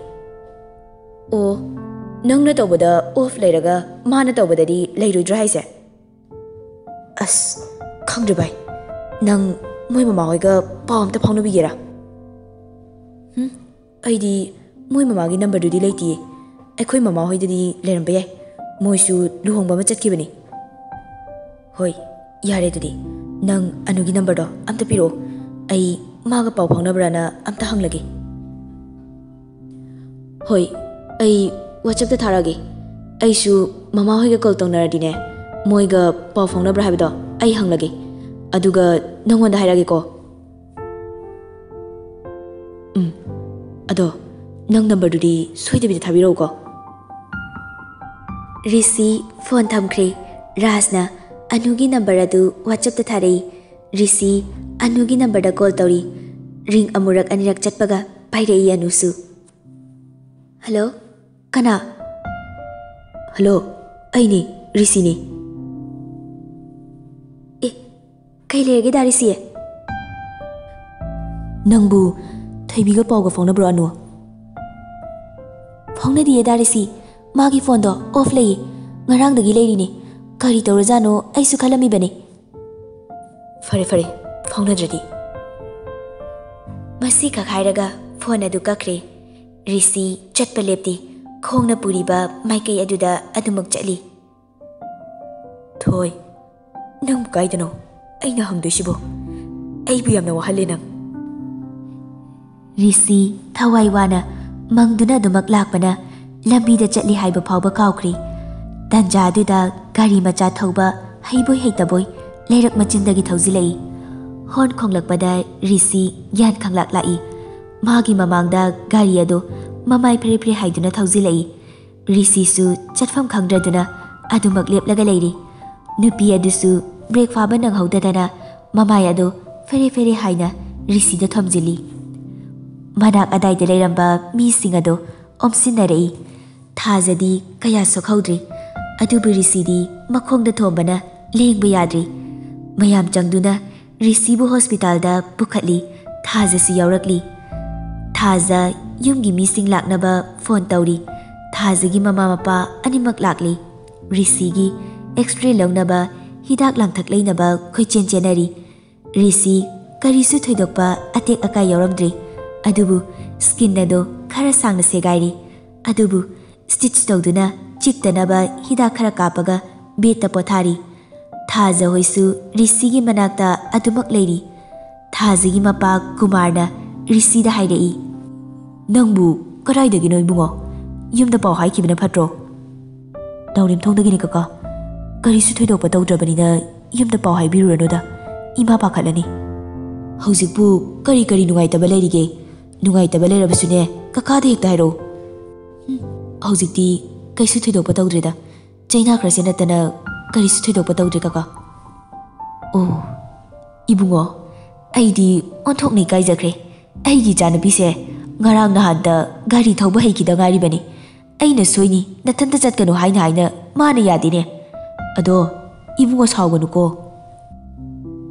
ꯑꯣ, ꯅꯪꯅ ꯇꯧꯕꯗ ꯑꯣꯐ ꯂꯩꯔꯒ ꯃꯥꯅ ꯇꯧꯕꯗꯗꯤ ꯂꯩꯔꯣꯏꯗ꯭ꯔꯥ ꯍꯥꯏꯁꯦ? ꯑꯁ, ꯈꯪꯗ꯭ꯔꯦ ꯚꯥꯏ, ꯅꯪ ꯃꯣꯏ ꯃꯃꯥꯍꯣꯏꯒ ꯄꯥꯎ ꯑꯝꯇ ꯐꯥꯎꯅꯕꯤꯒꯦꯔꯥ? ꯍꯨꯝ, ꯑꯩꯗꯤ ꯃꯣꯏ ꯃꯃꯥꯒꯤ ꯅꯝꯕꯔꯗꯨꯗꯤ ꯂꯩꯇꯤꯌꯦ꯫ ꯑꯩꯈꯣꯏ ꯃꯃꯥꯍꯣꯏꯗꯗꯤ ꯂꯩꯔꯝꯕ ꯌꯥꯏ, ꯃꯣꯏꯁꯨ ꯂꯨꯍꯣꯡꯕ ꯑꯃ ꯆꯠꯈꯤꯕꯅꯤ꯫ ꯍꯣꯏ, ꯌꯥꯔꯦ ꯑꯗꯨꯗꯤ, ꯅꯪ ꯑꯅꯨꯒꯤ ꯅꯝꯕꯔꯗꯣ ꯑꯝꯇ ꯄꯤꯔꯛꯑꯣ, ꯑꯩ ꯃꯥꯒ ꯄꯥꯎ ꯐꯥꯎꯅꯕ꯭ꯔꯥꯅ ꯑꯝꯇ ꯍꯪꯂꯒꯦ꯫ ꯍꯣꯏ, ꯑꯩ ꯋꯥꯆꯞꯇ ꯊꯥꯔꯛꯑꯒꯦ꯫ ꯑꯩꯁꯨ ꯃꯃꯥꯍꯣꯏꯒ ꯀꯣꯜ ꯇꯧꯅꯔꯗꯤꯅꯦ, ꯃꯣꯏꯒ ꯄꯥꯎ ꯐꯥꯎꯅꯕ꯭ꯔꯥ ꯍꯥꯏꯕꯗꯣ ꯑꯩ ꯍꯪꯂꯒꯦ, ꯑꯗꯨꯒ ꯅꯪꯉꯣꯟꯗ ꯍꯥꯏꯔꯛꯑꯒꯦꯀꯣ꯫ ꯎꯝ, ꯑꯗꯣ ꯅꯪ ꯅꯝꯕꯔꯗꯨꯗꯤ ꯁꯣꯏꯗꯕꯤꯗ ꯊꯥꯕꯤꯔꯛꯎꯀꯣ꯫ ꯔꯤꯁꯤ ꯐꯣꯟ ꯊꯝꯈ꯭ꯔꯦ꯫ ꯔꯥꯖꯅ ꯑꯅꯨꯒꯤ ꯅꯝꯕꯔ ꯑꯗꯨ ꯋꯥꯆꯞꯇ ꯊꯥꯔꯛꯏ꯫ ꯔꯤꯁꯤ ꯑꯅꯨꯒꯤ ꯅꯝꯕꯔꯗ ꯀꯣꯜ ꯇꯧꯔꯤ꯫ ꯔꯤꯡ ꯑꯃꯨꯔꯛ ꯑꯅꯤꯔꯛ ꯆꯠꯄꯒ ꯄꯥꯏꯔꯛꯏ ꯑꯅꯨꯁꯨ꯫ ꯍꯜꯂꯣ, ꯀꯅꯥ? ꯍꯜꯂꯣ, ꯑꯩꯅꯤ, ꯔꯤꯁꯤꯅꯤ꯫ ꯑꯦ, ꯀꯩ ꯂꯩꯔꯒꯦ ꯗꯥ ꯔꯤꯁꯤ? ꯅꯪꯕꯨ ꯊꯣꯏꯕꯤꯒ ꯄꯥꯎꯒ ꯐꯥꯎꯅꯕ꯭ꯔꯣ ꯑꯅꯨ? ꯐꯥꯎꯅꯗꯤꯌꯦ ꯗꯥ ꯔꯤꯁꯤ, ꯃꯥꯒꯤ ꯐꯣꯟꯗꯣ ꯑꯣꯐ ꯂꯩꯌꯦ, ꯉꯔꯥꯡꯗꯒꯤ ꯂꯩꯔꯤꯅꯦ꯫ ꯀꯔꯤ ꯇꯧꯔꯖꯥꯠꯅꯣ ꯑꯩꯁꯨ ꯈꯜꯂꯝꯃꯤꯕꯅꯦ꯫ ꯐꯔꯦ ꯐꯔꯦ, ꯐꯥꯎꯅꯗ꯭ꯔꯗꯤ꯫ ꯃꯁꯤꯈꯛ ꯍꯥꯏꯔꯒ ꯐꯣꯟ ꯑꯗꯨ ꯀꯛꯈ꯭ꯔꯦ꯫ ꯔꯤꯁꯤ ꯆꯠꯄ ꯂꯦꯞꯇꯦ, ꯈꯣꯡꯅ ꯄꯨꯔꯤꯕ ꯃꯥꯏꯀꯩ ꯑꯗꯨꯗ ꯑꯗꯨꯃꯛ ꯆꯠꯂꯤ꯫ ꯊꯣꯏ, ꯅꯪꯕꯨ ꯀꯥꯏꯗꯅꯣ ꯑꯩꯅ ꯍꯪꯗꯣꯏꯁꯤꯕꯣ? ꯑꯩꯕꯨ ꯌꯥꯝꯅ ꯋꯥꯍꯜꯂꯦ ꯅꯪ꯫ ꯔꯤꯁꯤ ꯊꯋꯥꯏ ꯋꯥꯅ ꯃꯪꯗꯨꯅ ꯑꯗꯨꯃꯛ ꯂꯥꯛꯄꯅ ꯂꯝꯕꯤꯗ ꯆꯠꯂꯤ ꯍꯥꯏꯕ ꯐꯥꯎꯕ ꯀꯥꯎꯈ꯭ꯔꯦ꯫ ꯇꯟꯖꯥ ꯑꯗꯨꯗ ꯒꯥꯔꯤ ꯃꯆꯥ ꯊꯧꯕ ꯍꯩꯕꯣꯏ ꯍꯩꯇꯕꯣꯏ ꯂꯩꯔꯛ ꯃꯆꯤꯟꯗꯒꯤ ꯊꯧꯖꯤꯜꯂꯛꯏ꯫ ꯍꯣꯔꯟ ꯈꯣꯡꯂꯛꯄꯗ ꯔꯤꯁꯤ ꯒ꯭ꯌꯥꯟ ꯈꯪꯂꯥꯛ ꯂꯥꯛꯏ꯫ ꯃꯥꯒꯤ ꯃꯃꯥꯡꯗ ꯒꯥꯔꯤ ꯑꯗꯨ ꯃꯃꯥꯏ ꯐꯦꯔꯦ ꯐꯦꯔꯦ ꯍꯥꯏꯗꯨꯅ ꯊꯧꯖꯤꯜꯂꯛꯏ꯫ ꯔꯤꯁꯤꯁꯨ ꯆꯠꯐꯝ ꯈꯪꯗ꯭ꯔꯗꯨꯅ ꯑꯗꯨꯃꯛ ꯂꯦꯞꯂꯒ ꯂꯩꯔꯤ꯫ ꯅꯨꯄꯤ ꯑꯗꯨꯁꯨ ꯕ꯭ꯔꯦꯛ ꯐꯥꯕ ꯅꯪꯍꯧꯗꯗꯅ ꯃꯃꯥꯏ ꯑꯗꯨ ꯐꯦꯔꯦ ꯐꯦꯔꯦ ꯍꯥꯏꯅ ꯔꯤꯁꯤꯗ ꯊꯣꯝꯖꯤꯜꯂꯤ꯫ ꯃꯅꯥꯛ ꯑꯗꯥꯏꯗ ꯂꯩꯔꯝꯕ ꯃꯤꯁꯤꯡ ꯑꯗꯨ ꯑꯣꯝꯁꯤꯟꯅꯔꯛꯏ꯫ ꯊꯥꯖꯗꯤ ꯀꯌꯥ ꯁꯣꯛꯍꯧꯗ꯭ꯔꯤ꯫ ꯑꯗꯨꯕꯨ ꯔꯤꯁꯤꯗꯤ ꯃꯈꯣꯡꯗ ꯊꯣꯝꯕꯅ ꯂꯦꯡꯕ ꯌꯥꯗ꯭ꯔꯤ꯫ ꯃꯌꯥꯝ ꯆꯪꯗꯨꯅ ꯔꯤꯁꯤꯕꯨ ꯍꯣꯁꯄꯤꯇꯥꯜꯗ ꯄꯨꯈꯠꯂꯤ꯫ ꯊꯥꯖꯁꯨ ꯌꯥꯎꯔꯛꯂꯤ꯫ ꯊꯥꯖ ꯌꯨꯝꯒꯤ ꯃꯤꯁꯤꯡ ꯂꯥꯛꯅꯕ ꯐꯣꯟ ꯇꯧꯔꯤ꯫ ꯊꯥꯖꯒꯤ ꯃꯃꯥ ꯃꯄꯥ ꯑꯅꯤꯃꯛ ꯂꯥꯛꯂꯤ꯫ ꯔꯤꯁꯤꯒꯤ ꯑꯦꯛꯁꯔꯦ ꯂꯧꯅꯕ ꯍꯤꯗꯥꯛ ꯂꯥꯡꯊꯛ ꯂꯩꯅꯕ ꯀꯣꯏꯆꯦꯟ ꯆꯦꯟꯅꯔꯤ꯫ ꯔꯤꯁꯤ ꯀꯔꯤꯁꯨ ꯊꯣꯏꯗꯣꯛꯄ ꯑꯇꯦꯛ ꯑꯀꯥꯏ ꯌꯥꯎꯔꯝꯗ꯭ꯔꯤ꯫ ꯑꯗꯨꯕꯨ ꯁ꯭ꯀꯤꯟ ꯑꯗꯣ ꯈꯔ ꯁꯥꯡꯅ ꯁꯦꯒꯥꯏꯔꯤ꯫ ꯑꯗꯨꯕꯨ ꯁ꯭ꯇꯤꯆ ꯇꯧꯗꯨꯅ ꯆꯤꯛꯇꯅꯕ ꯍꯤꯗꯥꯛ ꯈꯔ ꯀꯥꯞꯄꯒ ꯕꯦꯗꯇ ꯄꯣꯊꯥꯔꯤ꯫ ꯊꯥꯖ ꯍꯣꯏꯁꯨ ꯔꯤꯁꯤꯒꯤ ꯃꯅꯥꯛꯇ ꯑꯗꯨꯃꯛ ꯂꯩꯔꯤ꯫ ꯊꯥꯖꯒꯤ ꯃꯄꯥ ꯀꯨꯃꯥꯔꯅ ꯔꯤꯁꯤꯗ ꯍꯥꯏꯔꯛꯏ, "ꯅꯪꯕꯨ ꯀꯗꯥꯏꯗꯒꯤꯅꯣ ꯏꯕꯨꯡꯉꯣ? ꯌꯨꯝꯗ ꯄꯥꯎ ꯍꯥꯏꯈꯤꯕꯅ ꯐꯠꯇ꯭ꯔꯣ?" "ꯅꯥꯎꯔꯦꯝꯊꯣꯡꯗꯒꯤꯅꯤ ꯀꯀꯥ꯫ ꯀꯔꯤꯁꯨ ꯊꯣꯏꯗꯣꯛꯄ ꯇꯧꯗ꯭ꯔꯕꯅꯤꯅ ꯌꯨꯝꯗ ꯄꯥꯎ ꯍꯥꯏꯕꯤꯔꯨꯔꯅꯨꯗ, ꯏꯃꯥ ꯄꯥꯈꯠꯂꯅꯤ꯫ ꯍꯧꯖꯤꯛꯄꯨ ꯀꯔꯤ ꯀꯔꯤ ꯅꯨꯡꯉꯥꯏꯇꯕ ꯂꯩꯔꯤꯒꯦ? ꯅꯨꯡꯉꯥꯏꯇꯕ ꯂꯩꯔꯕꯁꯨꯅꯦ, ꯀꯀꯥꯗ ꯍꯦꯛꯇ ꯍꯥꯏꯔꯛꯎ꯫" "ꯍꯨꯝ, ꯍꯧꯖꯤꯛꯇꯤ ꯀꯩꯁꯨ ꯊꯣꯏꯗꯣꯛꯄ ꯇꯧꯗ꯭ꯔꯦꯗ꯫ ꯆꯩꯅꯥ ꯈꯔꯁꯦ ꯅꯠꯇꯅ ꯀꯔꯤꯁꯨ ꯊꯣꯏꯗꯣꯛꯄ ꯇꯧꯗ꯭ꯔꯦ ꯀꯀꯥ꯫" "ꯑꯣ, ꯏꯕꯨꯡꯉꯣ, ꯑꯩꯗꯤ ꯑꯣꯟꯊꯣꯛꯅ ꯏꯀꯥꯏꯖꯈ꯭ꯔꯦ꯫ ꯑꯩꯒꯤ ꯏꯆꯥꯅꯨꯄꯤꯁꯦ ꯉꯔꯥꯡ ꯅꯍꯥꯟꯇ ꯒꯥꯔꯤ ꯊꯧꯕ ꯍꯩꯈꯤꯗ ꯉꯥꯏꯔꯤꯕꯅꯤ꯫ ꯑꯩꯅ ꯁꯣꯏꯅꯤ, ꯅꯊꯟꯇ ꯆꯠꯀꯅꯨ ꯍꯥꯏꯅ ꯍꯥꯏꯅ ꯃꯥꯅ ꯌꯥꯗꯦꯅꯦ꯫ ꯑꯗꯣ ꯏꯕꯨꯡꯉꯣ ꯁꯥꯎꯒꯅꯨꯀꯣ꯫"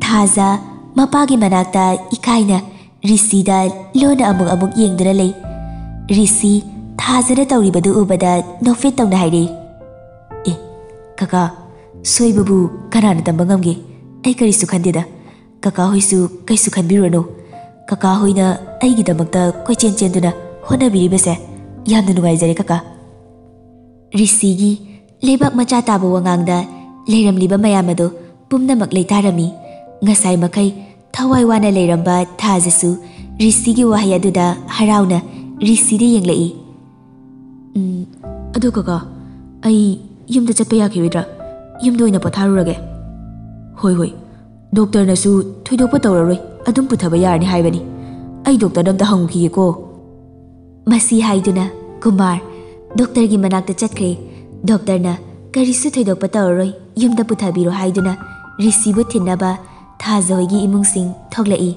ꯊꯥꯖ ꯃꯄꯥꯒꯤ ꯃꯅꯥꯛꯇ ꯏꯀꯥꯏꯅ ꯔꯤꯁꯤꯗ ꯂꯣꯟꯅ ꯑꯃꯨꯛ ꯑꯃꯨꯛ ꯌꯦꯡꯗꯨꯅ ꯂꯩ꯫ ꯔꯤꯁꯤ ꯊꯥꯖꯅ ꯇꯧꯔꯤꯕꯗꯨ ꯎꯕꯗ ꯅꯣꯛꯐꯦꯠ ꯇꯧꯅ ꯍꯥꯏꯔꯛꯏ, "ꯑꯦ, ꯀꯀꯥ, ꯁꯣꯏꯕꯕꯨ ꯀꯅꯥꯅ ꯇꯝꯕ ꯉꯝꯒꯦ? ꯑꯩ ꯀꯔꯤꯁꯨ ꯈꯟꯗꯦꯗ꯫ ꯀꯀꯥ ꯍꯣꯏꯁꯨ ꯀꯩꯁꯨ ꯈꯟꯕꯤꯔꯨꯔꯅꯨ꯫ ꯀꯀꯥ ꯍꯣꯏꯅ ꯑꯩꯒꯤꯗꯃꯛꯇ ꯀꯣꯏꯆꯦꯟ ꯆꯦꯟꯗꯨꯅ ꯍꯣꯠꯅꯕꯤꯔꯤꯕꯁꯦ ꯌꯥꯝꯅ ꯅꯨꯡꯉꯥꯏꯖꯔꯦ ꯀꯀꯥ꯫" ꯔꯤꯁꯤꯒꯤ ꯂꯩꯕꯥꯛ ꯃꯆꯥ ꯇꯥꯕ ꯋꯥꯉꯥꯡꯗ ꯂꯩꯔꯝꯂꯤꯕ ꯃꯌꯥꯝ ꯑꯗꯨ ꯄꯨꯝꯅꯃꯛ ꯂꯩꯇꯥꯔꯝꯃꯤ꯫ ꯉꯁꯥꯏ ꯃꯈꯩ ꯊꯋꯥꯏ ꯋꯥꯅ ꯂꯩꯔꯝꯕ ꯊꯥꯖꯁꯨ ꯔꯤꯁꯤꯒꯤ ꯋꯥꯍꯩ ꯑꯗꯨꯗ ꯍꯔꯥꯎꯅ ꯔꯤꯁꯤꯗ ꯌꯦꯡꯂꯛꯏ꯫ "ꯎꯝ, ꯑꯗꯣ ꯀꯀꯥ, ꯑꯩ ꯌꯨꯝꯗ ꯆꯠꯄ ꯌꯥꯈꯤꯔꯣꯏꯗ꯭ꯔꯥ? ꯌꯨꯝꯗ ꯑꯣꯏꯅ ꯄꯣꯊꯥꯔꯨꯔꯒꯦ꯫" "ꯍꯣꯏ, ꯍꯣꯏ, ꯗꯣꯛꯇꯔꯅꯁꯨ ꯊꯣꯏꯗꯣꯛꯄ ꯇꯧꯔꯔꯣꯏ, ꯑꯗꯨꯝ ꯄꯨꯊꯕ ꯌꯥꯔꯅꯤ ꯍꯥꯏꯕꯅꯤ꯫ ꯑꯩ ꯗꯣꯛꯇꯔꯗ ꯑꯝꯇ ꯍꯪꯉꯨꯈꯤꯒꯦꯀꯣ"꯫ ꯃꯁꯤ ꯍꯥꯏꯗꯨꯅ ꯀꯨꯃꯥꯔ ꯗꯣꯛꯇꯔꯒꯤ ꯃꯅꯥꯛꯇ ꯆꯠꯈ꯭ꯔꯦ꯫ ꯗꯣꯛꯇꯔꯅ "ꯀꯔꯤꯁꯨ ꯊꯣꯏꯗꯣꯛꯄ ꯇꯧꯔꯔꯣꯏ, ꯌꯨꯝꯗ ꯄꯨꯊꯕꯤꯔꯣ" ꯍꯥꯏꯗꯨꯅ ꯔꯤꯁꯤꯕꯨ ꯊꯤꯟꯅꯕ ꯊꯥꯖ ꯍꯣꯏꯒꯤ ꯏꯃꯨꯡꯁꯤꯡ ꯊꯣꯛꯂꯛꯏ꯫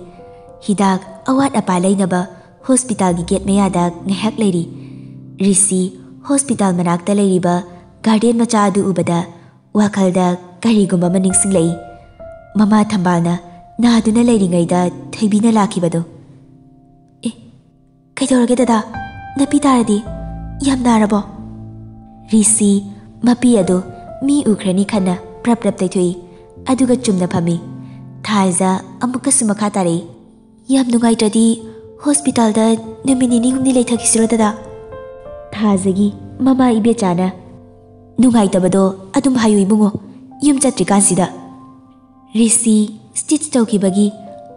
ꯍꯤꯗꯥꯛ ꯑꯋꯥꯠ ꯑꯄꯥ ꯂꯩꯅꯕ ꯍꯣꯁꯄꯤꯇꯥꯜꯒꯤ ꯒꯦꯠ ꯃꯌꯥꯗ ꯉꯥꯏꯍꯥꯛ ꯂꯩꯔꯤ꯫ ꯔꯤꯁꯤ ꯍꯣꯁꯄꯤꯇꯥꯜ ꯃꯅꯥꯛꯇ ꯂꯩꯔꯤꯕ ꯒꯥꯔꯗꯦꯟ ꯃꯆꯥ ꯑꯗꯨ ꯎꯕꯗ ꯋꯥꯈꯜꯗ ꯀꯔꯤꯒꯨꯝꯕ ꯑꯃ ꯅꯤꯡꯁꯤꯡꯂꯛꯏ꯫ ꯃꯃꯥ ꯊꯝꯕꯥꯜꯅ ꯅꯥꯗꯨꯅ ꯂꯩꯔꯤꯉꯩꯗ ꯊꯣꯏꯕꯤꯅ ꯂꯥꯛꯈꯤꯕꯗꯣ꯫ "ꯑꯦ, ꯀꯩꯗꯧꯔꯒꯦ ꯗꯗꯥ? ꯅꯄꯤ ꯇꯥꯔꯗꯤ ꯌꯥꯝ ꯅꯥꯔꯕꯣ?" ꯔꯤꯁꯤ ꯃꯄꯤ ꯑꯗꯨ ꯃꯤ ꯎꯈ꯭ꯔꯅꯤ ꯈꯟꯅ ꯄ꯭ꯔꯞ ꯄ꯭ꯔꯞ ꯇꯩꯊꯣꯛꯏ, ꯑꯗꯨꯒ ꯆꯨꯝꯅ ꯐꯝꯃꯤ꯫ ꯊꯥꯖ ꯑꯃꯨꯛꯀꯁꯨ ꯃꯈꯥ ꯇꯥꯔꯛꯏ꯫ "ꯌꯥꯝ ꯅꯨꯡꯉꯥꯏꯇ꯭ꯔꯗꯤ ꯍꯣꯁꯄꯤꯇꯥꯜꯗ ꯅꯨꯃꯤꯠ ꯅꯤꯅꯤ ꯍꯨꯝꯅꯤ ꯂꯩꯊꯈꯤꯁꯤꯔꯣ ꯗꯗꯥ?" ꯊꯥꯖꯒꯤ ꯃꯃꯥ ꯏꯕꯦꯆꯥꯅ, "ꯅꯨꯡꯉꯥꯏꯇꯕꯗꯣ ꯑꯗꯨꯝ ꯍꯥꯏꯌꯨ ꯏꯕꯨꯡꯉꯣ, ꯌꯨꯝ ꯆꯠꯇ꯭ꯔꯤꯀꯥꯟꯁꯤꯗ"꯫ ꯔꯤꯁꯤ ꯁ꯭ꯇꯤꯆ ꯇꯧꯈꯤꯕꯒꯤ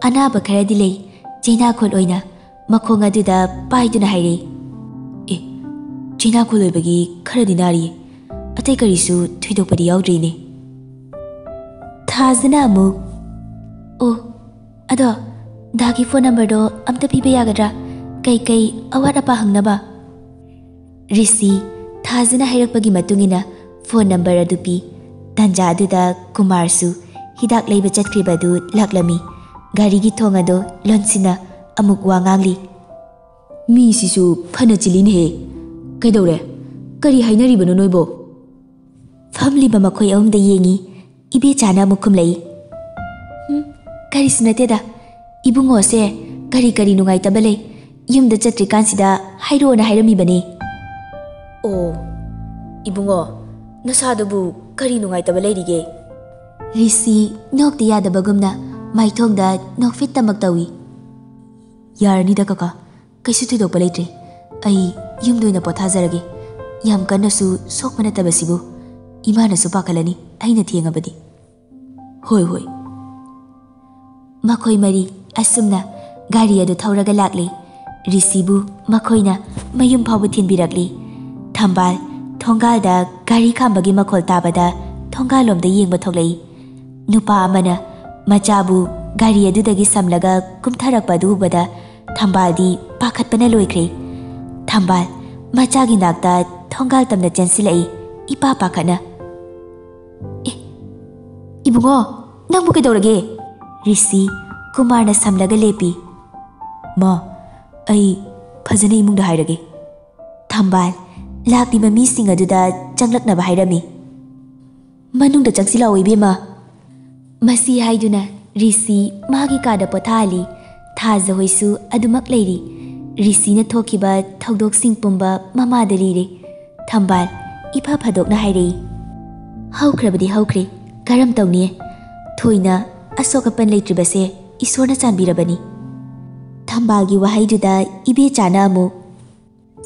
ꯑꯅꯥꯕ ꯈꯔꯗꯤ ꯂꯩ꯫ ꯆꯩꯅꯥꯈꯣꯜ ꯑꯣꯏꯅ ꯃꯈꯣꯡ ꯑꯗꯨꯗ ꯄꯥꯏꯗꯨꯅ ꯍꯥꯏꯔꯛꯏ꯫ "ꯑꯦ, ꯆꯩꯅꯥꯈꯣꯜ ꯑꯣꯏꯕꯒꯤ ꯈꯔꯗꯤ ꯅꯥꯔꯤꯌꯦ, ꯑꯇꯩ ꯀꯔꯤꯁꯨ ꯊꯣꯏꯗꯣꯛꯄꯗꯤ ꯌꯥꯎꯗ꯭ꯔꯤꯅꯦ"꯫ ꯊꯥꯖꯅ ꯑꯃꯨꯛ, "ꯑꯣ, ꯑꯗꯣ ꯗꯥꯒꯤ ꯐꯣꯟ ꯅꯝꯕꯔꯗꯣ ꯑꯝꯇ ꯄꯤꯕ ꯌꯥꯒꯗ꯭ꯔꯥ? ꯀꯩꯀꯩ ꯑꯋꯥꯠ ꯑꯄꯥ ꯍꯪꯅꯕ?" ꯔꯤꯁꯤ ꯊꯥꯖꯅ ꯍꯥꯏꯔꯛꯄꯒꯤ ꯃꯇꯨꯡ ꯏꯟꯅ ꯐꯣꯟ ꯅꯝꯕꯔ ꯑꯗꯨ ꯄꯤ꯫ ꯇꯥꯟꯖꯥ ꯑꯗꯨꯗ ꯀꯨꯃꯥꯔꯁꯨ ꯍꯤꯗꯥꯛ ꯂꯩꯕ ꯆꯠꯈ꯭ꯔꯤꯕ ꯑꯗꯨ ꯂꯥꯛꯂꯝꯃꯤ꯫ ꯒꯥꯔꯤꯒꯤ ꯊꯣꯡ ꯑꯗꯨ ꯂꯣꯟꯁꯤꯟꯅ ꯑꯃꯨꯛ ꯋꯥ ꯉꯥꯡꯂꯤ꯫ "ꯃꯤꯁꯤꯁꯨ ꯐꯅ ꯆꯤꯜꯂꯤꯅꯦꯍꯦ꯫ ꯀꯩꯗꯧꯔꯦ? ꯀꯔꯤ ꯍꯥꯏꯅꯔꯤꯕꯅꯣ ꯅꯣꯏꯕꯣ?" ꯐꯝꯂꯤꯕ ꯃꯈꯣꯏ ꯑꯍꯨꯝꯗ ꯌꯦꯡꯉꯤ꯫ ꯏꯕꯦꯆꯥꯅ ꯑꯃꯨꯛ ꯈꯨꯝꯂꯛꯏ, "ꯎꯝ, ꯀꯔꯤꯁꯨ ꯅꯠꯇꯦꯗ꯫ ꯏꯕꯨꯡꯉꯣꯁꯦ ꯀꯔꯤ ꯀꯔꯤ ꯅꯨꯡꯉꯥꯏꯇꯕ ꯂꯩ, ꯌꯨꯝꯗ ꯆꯠꯇ꯭ꯔꯤꯀꯥꯟꯁꯤꯗ ꯍꯥꯏꯔꯛꯑꯣꯅ ꯍꯥꯏꯔꯝꯃꯤꯕꯅꯤ"꯫ "ꯑꯣ, ꯏꯕꯨꯡꯉꯣ, ꯅꯁꯥꯗꯨꯕꯨ ꯀꯔꯤ ꯅꯨꯡꯉꯥꯏꯇꯕ ꯂꯩꯔꯤꯒꯦ?" ꯔꯤꯁꯤ ꯅꯣꯛꯇ ꯌꯥꯗꯕꯒꯨꯝꯅ ꯃꯥꯏꯊꯣꯡꯗ ꯅꯣꯛꯐꯦꯠꯇꯃꯛ ꯇꯧꯏ꯫ "ꯌꯥꯔꯅꯤꯗ ꯀꯀꯥ, ꯀꯩꯁꯨ ꯊꯣꯏꯗꯣꯛꯄ ꯂꯩꯇ꯭ꯔꯦ꯫ ꯑꯩ ꯌꯨꯝꯗ ꯑꯣꯏꯅ ꯄꯣꯊꯥꯖꯔꯒꯦ꯫ ꯌꯥꯝ ꯀꯟꯅꯁꯨ ꯁꯣꯛꯄ ꯅꯠꯇꯕꯁꯤꯕꯨ꯫ ꯏꯃꯥꯅꯁꯨ ꯄꯥꯈꯠꯂꯅꯤ ꯑꯩꯅ ꯊꯦꯡꯉꯕꯗꯤ"꯫ "ꯍꯣꯏ, ꯍꯣꯏ"꯫ ꯃꯈꯣꯏ ꯃꯔꯤ ꯑꯁꯨꯝꯅ ꯒꯥꯔꯤ ꯑꯗꯨ ꯊꯧꯔꯒ ꯂꯥꯛꯂꯤ꯫ ꯔꯤꯁꯤꯕꯨ ꯃꯈꯣꯏꯅ ꯃꯌꯨꯝ ꯐꯥꯎꯕ ꯊꯤꯟꯕꯤꯔꯛꯂꯤ꯫ ꯊꯝꯕꯥꯜ ꯊꯣꯡꯒꯥꯜꯗ ꯒꯥꯔꯤ ꯈꯥꯝꯕꯒꯤ ꯃꯈꯣꯜ ꯇꯥꯕꯗ ꯊꯣꯡꯒꯥꯜꯂꯣꯝꯗ ꯌꯦꯡꯕ ꯊꯣꯛꯂꯛꯏ꯫ ꯅꯨꯄꯥ ꯑꯃꯅ ꯃꯆꯥꯕꯨ ꯒꯥꯔꯤ ꯑꯗꯨꯗꯒꯤ ꯁꯝꯂꯒ ꯀꯨꯝꯊꯔꯛꯄ ꯑꯗꯨ ꯎꯕꯗ ꯊꯝꯕꯥꯜꯗꯤ ꯄꯥꯈꯠꯄꯅ ꯂꯣꯏꯈ꯭ꯔꯦ꯫ ꯊꯝꯕꯥꯜ ꯃꯆꯥꯒꯤ ꯅꯥꯛꯇ ꯊꯣꯡꯒꯥꯜ ꯇꯝꯅ ꯆꯦꯟꯁꯤꯜꯂꯛꯏ, ꯏꯄꯥ ꯄꯥꯈꯠꯅ꯫ "ꯑꯦ, ꯏꯕꯨꯡꯉꯣ, ꯅꯪꯕꯨ ꯀꯩꯗꯧꯔꯒꯦ?" ꯔꯤꯁꯤ ꯀꯨꯃꯥꯔꯅ ꯁꯝꯂꯒ ꯂꯦꯞꯄꯤ꯫ "ꯃꯥ, ꯑꯩ ꯐꯖꯅ ꯏꯃꯨꯡꯗ ꯍꯥꯏꯔꯒꯦ꯫" ꯊꯝꯕꯥꯜ ꯂꯥꯛꯂꯤꯕ ꯃꯤꯁꯤꯡ ꯑꯗꯨꯗ ꯆꯪꯂꯛꯅꯕ ꯍꯥꯏꯔꯝꯃꯤ꯫ "ꯃꯅꯨꯡꯗ ꯆꯪꯁꯤꯜꯂꯛꯑꯣ, ꯏꯕꯦꯝꯃ꯫" ꯃꯁꯤ ꯍꯥꯏꯗꯨꯅ ꯔꯤꯁꯤ ꯃꯥꯒꯤ ꯀꯥꯗ ꯄꯣꯊꯥꯍꯜꯂꯤ꯫ ꯊꯥꯖ ꯍꯣꯏꯁꯨ ꯑꯗꯨꯃꯛ ꯂꯩꯔꯤ꯫ ꯔꯤꯁꯤꯅ ꯊꯣꯛꯈꯤꯕ ꯊꯧꯗꯣꯛꯁꯤꯡ ꯄꯨꯝꯕ ꯃꯃꯥꯗ ꯂꯤꯔꯦ꯫ ꯊꯝꯕꯥꯜ ꯏꯐ ꯐꯗꯣꯛꯅ ꯍꯥꯏꯔꯛꯏ, "ꯍꯧꯈ꯭ꯔꯕꯗꯤ ꯍꯧꯈ꯭ꯔꯦ, ꯀꯔꯝ ꯇꯧꯅꯤ? ꯊꯣꯏꯅ ꯑꯁꯣꯛ ꯑꯄꯟ ꯂꯩꯇ꯭ꯔꯤꯕꯁꯦ ꯏꯁꯣꯔꯅ ꯆꯥꯟꯕꯤꯔꯕꯅꯤ꯫" ꯊꯝꯕꯥꯜꯒꯤ ꯋꯥꯍꯩꯗꯨꯗ ꯏꯕꯦꯆꯥꯅ ꯑꯃꯨꯛ,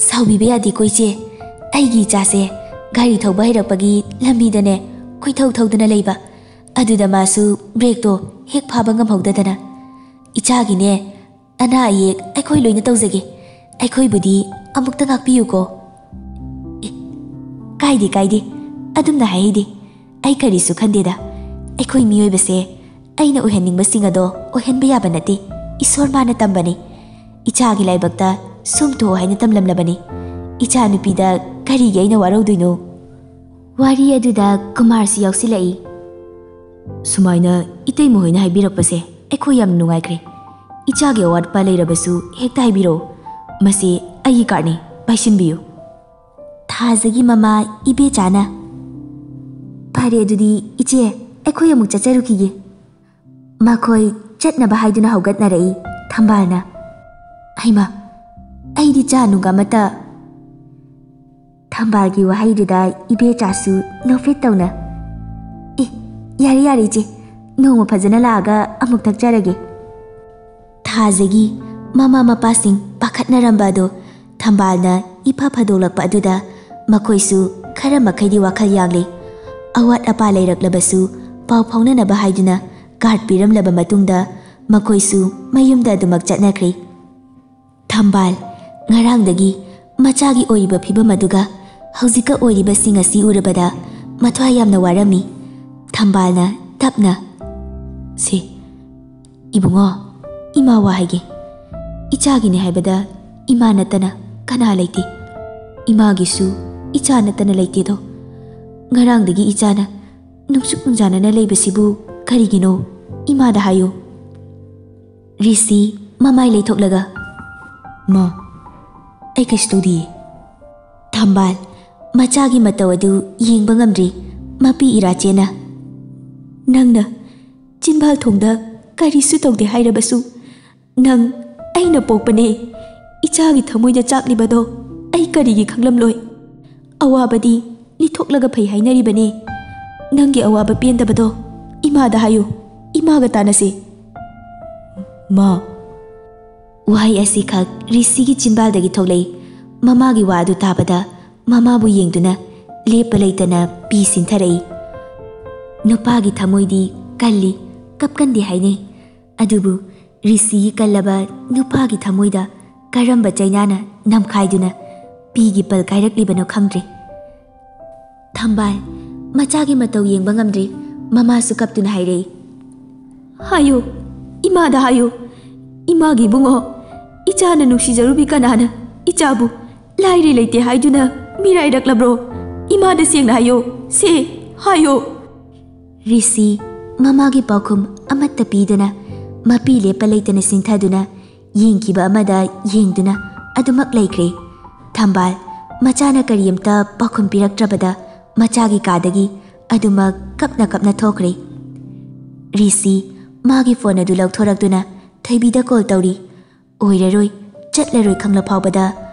"ꯁꯥꯎꯕꯤꯕ ꯌꯥꯗꯦꯀꯣ ꯏꯆꯦ, ꯑꯩꯒꯤ ꯏꯆꯥꯁꯦ ꯒꯥꯔꯤ ꯊꯧꯕ ꯍꯩꯔꯛꯄꯒꯤ ꯂꯝꯕꯤꯗꯅꯦ ꯀꯣꯏꯊꯧ ꯊꯧꯗꯨꯅ ꯂꯩꯕ, ꯑꯗꯨꯗ ꯃꯥꯁꯨ ꯕ꯭ꯔꯦꯛꯇꯣ ꯍꯦꯛ ꯐꯥꯕ ꯉꯝꯍꯧꯗꯗꯅ꯫ ꯏꯆꯥꯒꯤꯅꯦ ꯑꯅꯥ ꯑꯌꯦꯛ ꯑꯩꯈꯣꯏ ꯂꯣꯏꯅ ꯇꯧꯖꯒꯦ, ꯑꯩꯈꯣꯏꯕꯨꯗꯤ ꯑꯃꯨꯛꯇ ꯉꯥꯛꯄꯤꯌꯨꯀꯣ꯫" "ꯑꯦ, ꯀꯥꯏꯗꯦ ꯀꯥꯏꯗꯦ, ꯑꯗꯨꯝꯅ ꯍꯥꯏꯍꯩꯗꯦ꯫ ꯑꯩ ꯀꯔꯤꯁꯨ ꯈꯟꯗꯦꯗ꯫ ꯑꯩꯈꯣꯏ ꯃꯤꯑꯣꯏꯕꯁꯦ ꯑꯩꯅ ꯑꯣꯏꯍꯟꯅꯤꯡꯕꯁꯤꯡ ꯑꯗꯣ ꯑꯣꯏꯍꯟꯕ ꯌꯥꯕ ꯅꯠꯇꯦ, ꯏꯁꯣꯔ ꯃꯥꯅ ꯇꯝꯕꯅꯤ꯫ ꯏꯆꯥꯒꯤ ꯂꯥꯏꯕꯛꯇ ꯁꯨꯝ ꯊꯣꯛꯑꯣ ꯍꯥꯏꯅ ꯇꯝꯂꯝꯂꯕꯅꯤ꯫ ꯏꯆꯥ ꯅꯨꯄꯤꯗ ꯀꯔꯤꯒꯤ ꯑꯩꯅ ꯋꯥꯔꯧꯗꯣꯏꯅꯣ?" ꯋꯥꯔꯤ ꯑꯗꯨꯗ ꯀꯨꯃꯥꯔꯁꯨ ꯌꯥꯎꯁꯤꯜꯂꯛꯏ꯫ "ꯁꯨꯃꯥꯏꯅ ꯏꯇꯩꯃ ꯍꯣꯏꯅ ꯍꯥꯏꯕꯤꯔꯛꯄꯁꯦ ꯑꯩꯈꯣꯏ ꯌꯥꯝ ꯅꯨꯡꯉꯥꯏꯈ꯭ꯔꯦ꯫ ꯏꯆꯥꯒꯤ ꯑꯋꯥꯠꯄ ꯂꯩꯔꯕꯁꯨ ꯍꯦꯛꯇ ꯍꯥꯏꯕꯤꯔꯛꯑꯣ꯫ ꯃꯁꯤ ꯑꯩꯒꯤ ꯀꯥꯔꯠꯅꯤ, ꯄꯥꯏꯁꯤꯟꯕꯤꯌꯨ꯫" ꯊꯥꯖꯒꯤ ꯃꯃꯥ ꯏꯕꯦꯆꯥꯅ, "ꯐꯔꯦ ꯑꯗꯨꯗꯤ ꯏꯆꯦ, ꯑꯩꯈꯣꯏ ꯑꯃꯨꯛ ꯆꯠꯆꯔꯨꯈꯤꯒꯦ꯫" ꯃꯈꯣꯏ ꯆꯠꯅꯕ ꯍꯥꯏꯗꯨꯅ ꯍꯧꯒꯠꯅꯔꯛꯏ꯫ ꯊꯝꯕꯥꯜꯅ, "ꯍꯩꯃꯥ, ꯑꯩꯗꯤ ꯆꯥ ꯅꯨꯡꯒ ꯑꯃꯠꯇ꯫" ꯊꯝꯕꯥꯜꯒꯤ ꯋꯥꯍꯩꯗꯨꯗ ꯏꯕꯦꯆꯥꯁꯨ ꯅꯣꯛꯐꯦꯠ ꯇꯧꯅ, "ꯑꯦ, ꯌꯥꯔꯦ ꯌꯥꯔꯦ ꯏꯆꯦ, ꯅꯣꯡꯃ ꯐꯖꯅ ꯂꯥꯛꯑꯒ ꯑꯃꯨꯛ ꯊꯛꯆꯔꯒꯦ꯫" ꯊꯥꯖꯒꯤ ꯃꯃꯥ ꯃꯄꯥꯁꯤꯡ ꯄꯥꯈꯠꯅꯔꯝꯕ ꯑꯗꯣ ꯊꯝꯕꯥꯜꯅ ꯏꯐ ꯐꯗꯣꯛꯂꯛꯄ ꯑꯗꯨꯗ ꯃꯈꯣꯏꯁꯨ ꯈꯔ ꯃꯈꯩꯗꯤ ꯋꯥꯈꯜ ꯌꯥꯡꯂꯦ꯫ ꯑꯋꯥꯠ ꯑꯄꯥ ꯂꯩꯔꯛꯂꯕꯁꯨ ꯄꯥꯎ ꯐꯥꯎꯅꯅꯕ ꯍꯥꯏꯗꯨꯅ ꯀꯥꯔꯠ ꯄꯤꯔꯝꯂꯕ ꯃꯇꯨꯡꯗ ꯃꯈꯣꯏꯁꯨ ꯃꯌꯨꯝꯗ ꯑꯗꯨꯃꯛ ꯆꯠꯅꯈ꯭ꯔꯦ꯫ ꯊꯝꯕꯥꯜ ꯉꯔꯥꯡꯗꯒꯤ ꯃꯆꯥꯒꯤ ꯑꯣꯏꯔꯤꯕ ꯐꯤꯕꯝ ꯑꯗꯨꯒ ꯍꯧꯖꯤꯛꯀ ꯑꯣꯏꯔꯤꯕꯁꯤꯡ ꯑꯁꯤ ꯎꯔꯕꯗ ꯃꯊ꯭ꯋꯥꯏ ꯌꯥꯝꯅ ꯋꯥꯔꯝꯃꯤ꯫ ꯊꯝꯕꯥꯜꯅ ꯇꯞꯅ, "ꯁꯦ, ꯏꯕꯨꯡꯉꯣ, ꯏꯃꯥ ꯋꯥ ꯍꯥꯏꯒꯦ꯫ ꯏꯆꯥꯒꯤꯅꯤ ꯍꯥꯏꯕꯗ ꯏꯃꯥ ꯅꯠꯇꯅ ꯀꯅꯥ ꯂꯩꯇꯦ꯫ ꯏꯃꯥꯒꯤꯁꯨ ꯏꯆꯥ ꯅꯠꯇꯅ ꯂꯩꯇꯦꯗꯣ꯫ ꯉꯔꯥꯡꯗꯒꯤ ꯏꯆꯥꯅ ꯅꯨꯡꯁꯨꯛ ꯅꯨꯡꯖꯥꯅꯅ ꯂꯩꯕꯁꯤꯕꯨ ꯀꯔꯤꯒꯤꯅꯣ? ꯏꯃꯥꯗ ꯍꯥꯏꯌꯨ꯫" ꯔꯤꯁꯤ ꯃꯃꯥꯏ ꯂꯩꯊꯣꯛꯂꯒ, "ꯃꯥ, ꯑꯩ ꯀꯩꯁꯨ ꯇꯧꯗꯤꯌꯦ꯫" ꯊꯝꯕꯥꯜ ꯃꯆꯥꯒꯤ ꯃꯇꯧ ꯑꯗꯨ ꯌꯦꯡꯕ ꯉꯝꯗ꯭ꯔꯤ꯫ ꯃꯄꯤ ꯏꯔꯥꯆꯦꯅ, "ꯅꯪꯅ ꯆꯤꯟꯕꯥꯜ ꯊꯣꯡꯗ ꯀꯔꯤꯁꯨ ꯇꯧꯗꯦ ꯍꯥꯏꯔꯕꯁꯨ, ꯅꯪ ꯑꯩꯅ ꯄꯣꯛꯄꯅꯦ꯫ ꯏꯆꯥꯒꯤ ꯊꯃꯣꯏꯗ ꯆꯥꯛꯂꯤꯕꯗꯣ ꯑꯩ ꯀꯔꯤꯒꯤ ꯈꯪꯂꯝꯂꯣꯏ? ꯑꯋꯥꯕꯗꯤ ꯂꯤꯊꯣꯛꯂꯒ ꯐꯩ ꯍꯥꯏꯅꯔꯤꯕꯅꯦ꯫ ꯅꯪꯒꯤ ꯑꯋꯥꯕ ꯄꯦꯟꯗꯕꯗꯣ ꯏꯃꯥꯗ ꯍꯥꯏꯌꯨ, ꯏꯃꯥꯒ ꯇꯥꯟꯅꯁꯦ꯫" "ꯃꯥ꯫" ꯋꯥꯍꯩ ꯑꯁꯤꯈꯛ ꯔꯤꯁꯤꯒꯤ ꯆꯤꯟꯕꯥꯜꯗꯒꯤ ꯊꯣꯛꯂꯛꯏ꯫ ꯃꯃꯥꯒꯤ ꯋꯥ ꯑꯗꯨ ꯇꯥꯕꯗ ꯃꯃꯥꯕꯨ ꯌꯦꯡꯗꯨꯅ ꯂꯦꯞꯄ ꯂꯩꯇꯅ ꯄꯤ ꯁꯤꯟꯊꯔꯛꯏ꯫ ꯅꯨꯄꯥꯒꯤ ꯊꯃꯣꯏꯗꯤ ꯀꯜꯂꯤ, ꯀꯞꯀꯟꯗꯦ ꯍꯥꯏꯅꯩ꯫ ꯑꯗꯨꯕꯨ ꯔꯤꯁꯤꯒꯤ ꯀꯜꯂꯕ ꯅꯨꯄꯥꯒꯤ ꯊꯃꯣꯏꯗ ꯀꯔꯝꯕ ꯆꯩꯅꯥꯅ ꯅꯝꯈꯥꯏꯗꯨꯅ ꯄꯤꯒꯤ ꯄꯜ ꯀꯥꯏꯔꯛꯂꯤꯕꯅꯣ ꯈꯪꯗ꯭ꯔꯦ꯫ ꯊꯝꯕꯥꯜ ꯃꯆꯥꯒꯤ ꯃꯇꯧ ꯌꯦꯡꯕ ꯉꯝꯗ꯭ꯔꯤ꯫ ꯃꯃꯥꯁꯨ ꯀꯞꯇꯨꯅ ꯍꯥꯏꯔꯛꯏ, "ꯍꯥꯏꯌꯨ, ꯏꯃꯥꯗ ꯍꯥꯏꯌꯨ, ꯏꯃꯥꯒꯤ ꯏꯕꯨꯡꯉꯣ, ꯏꯆꯥꯅ ꯅꯨꯡꯁꯤꯖꯔꯨꯕꯤ ꯀꯅꯥꯅ ꯏꯆꯥꯕꯨ ꯂꯥꯏꯔꯤ ꯂꯩꯇꯦ ꯍꯥꯏꯗꯨꯅ ꯃꯤꯔꯥꯏꯔꯛꯂꯕ꯭ꯔꯣ? ꯏꯃꯥꯗ ꯁꯦꯡꯅ ꯍꯥꯏꯌꯣ, ꯁꯦ, ꯍꯥꯏꯌꯣ꯫" ꯔꯤꯁꯤ ꯃꯃꯥꯒꯤ ꯄꯥꯎꯈꯨꯝ ꯑꯃꯠꯇ ꯄꯤꯗꯅ ꯃꯄꯤ ꯂꯦꯞꯄ ꯂꯩꯇꯅ ꯁꯤꯟꯊꯗꯨꯅ ꯌꯦꯡꯈꯤꯕ ꯑꯃꯗ ꯌꯦꯡꯗꯨꯅ ꯑꯗꯨꯃꯛ ꯂꯩꯈ꯭ꯔꯦ꯫ ꯊꯝꯕꯥꯜ ꯃꯆꯥꯅ ꯀꯔꯤꯝꯇ ꯄꯥꯎꯈꯨꯝ ꯄꯤꯔꯛꯇ꯭ꯔꯕꯗ ꯃꯆꯥꯒꯤ ꯀꯥꯗꯒꯤ ꯑꯗꯨꯃꯛ ꯀꯞꯅ ꯀꯞꯅ ꯊꯣꯛꯈ꯭ꯔꯦ꯫ ꯔꯤꯁꯤ ꯃꯥꯒꯤ ꯐꯣꯟ ꯑꯗꯨ ꯂꯧꯊꯣꯔꯛꯇꯨꯅ ꯊꯣꯏꯕꯤꯗ ꯀꯣꯜ ꯇꯧꯔꯤ꯫ ꯑꯣꯏꯔꯔꯣꯏ, ꯆꯠꯂꯔꯣꯏ ꯈꯪꯂ ꯐꯥꯎꯕꯗ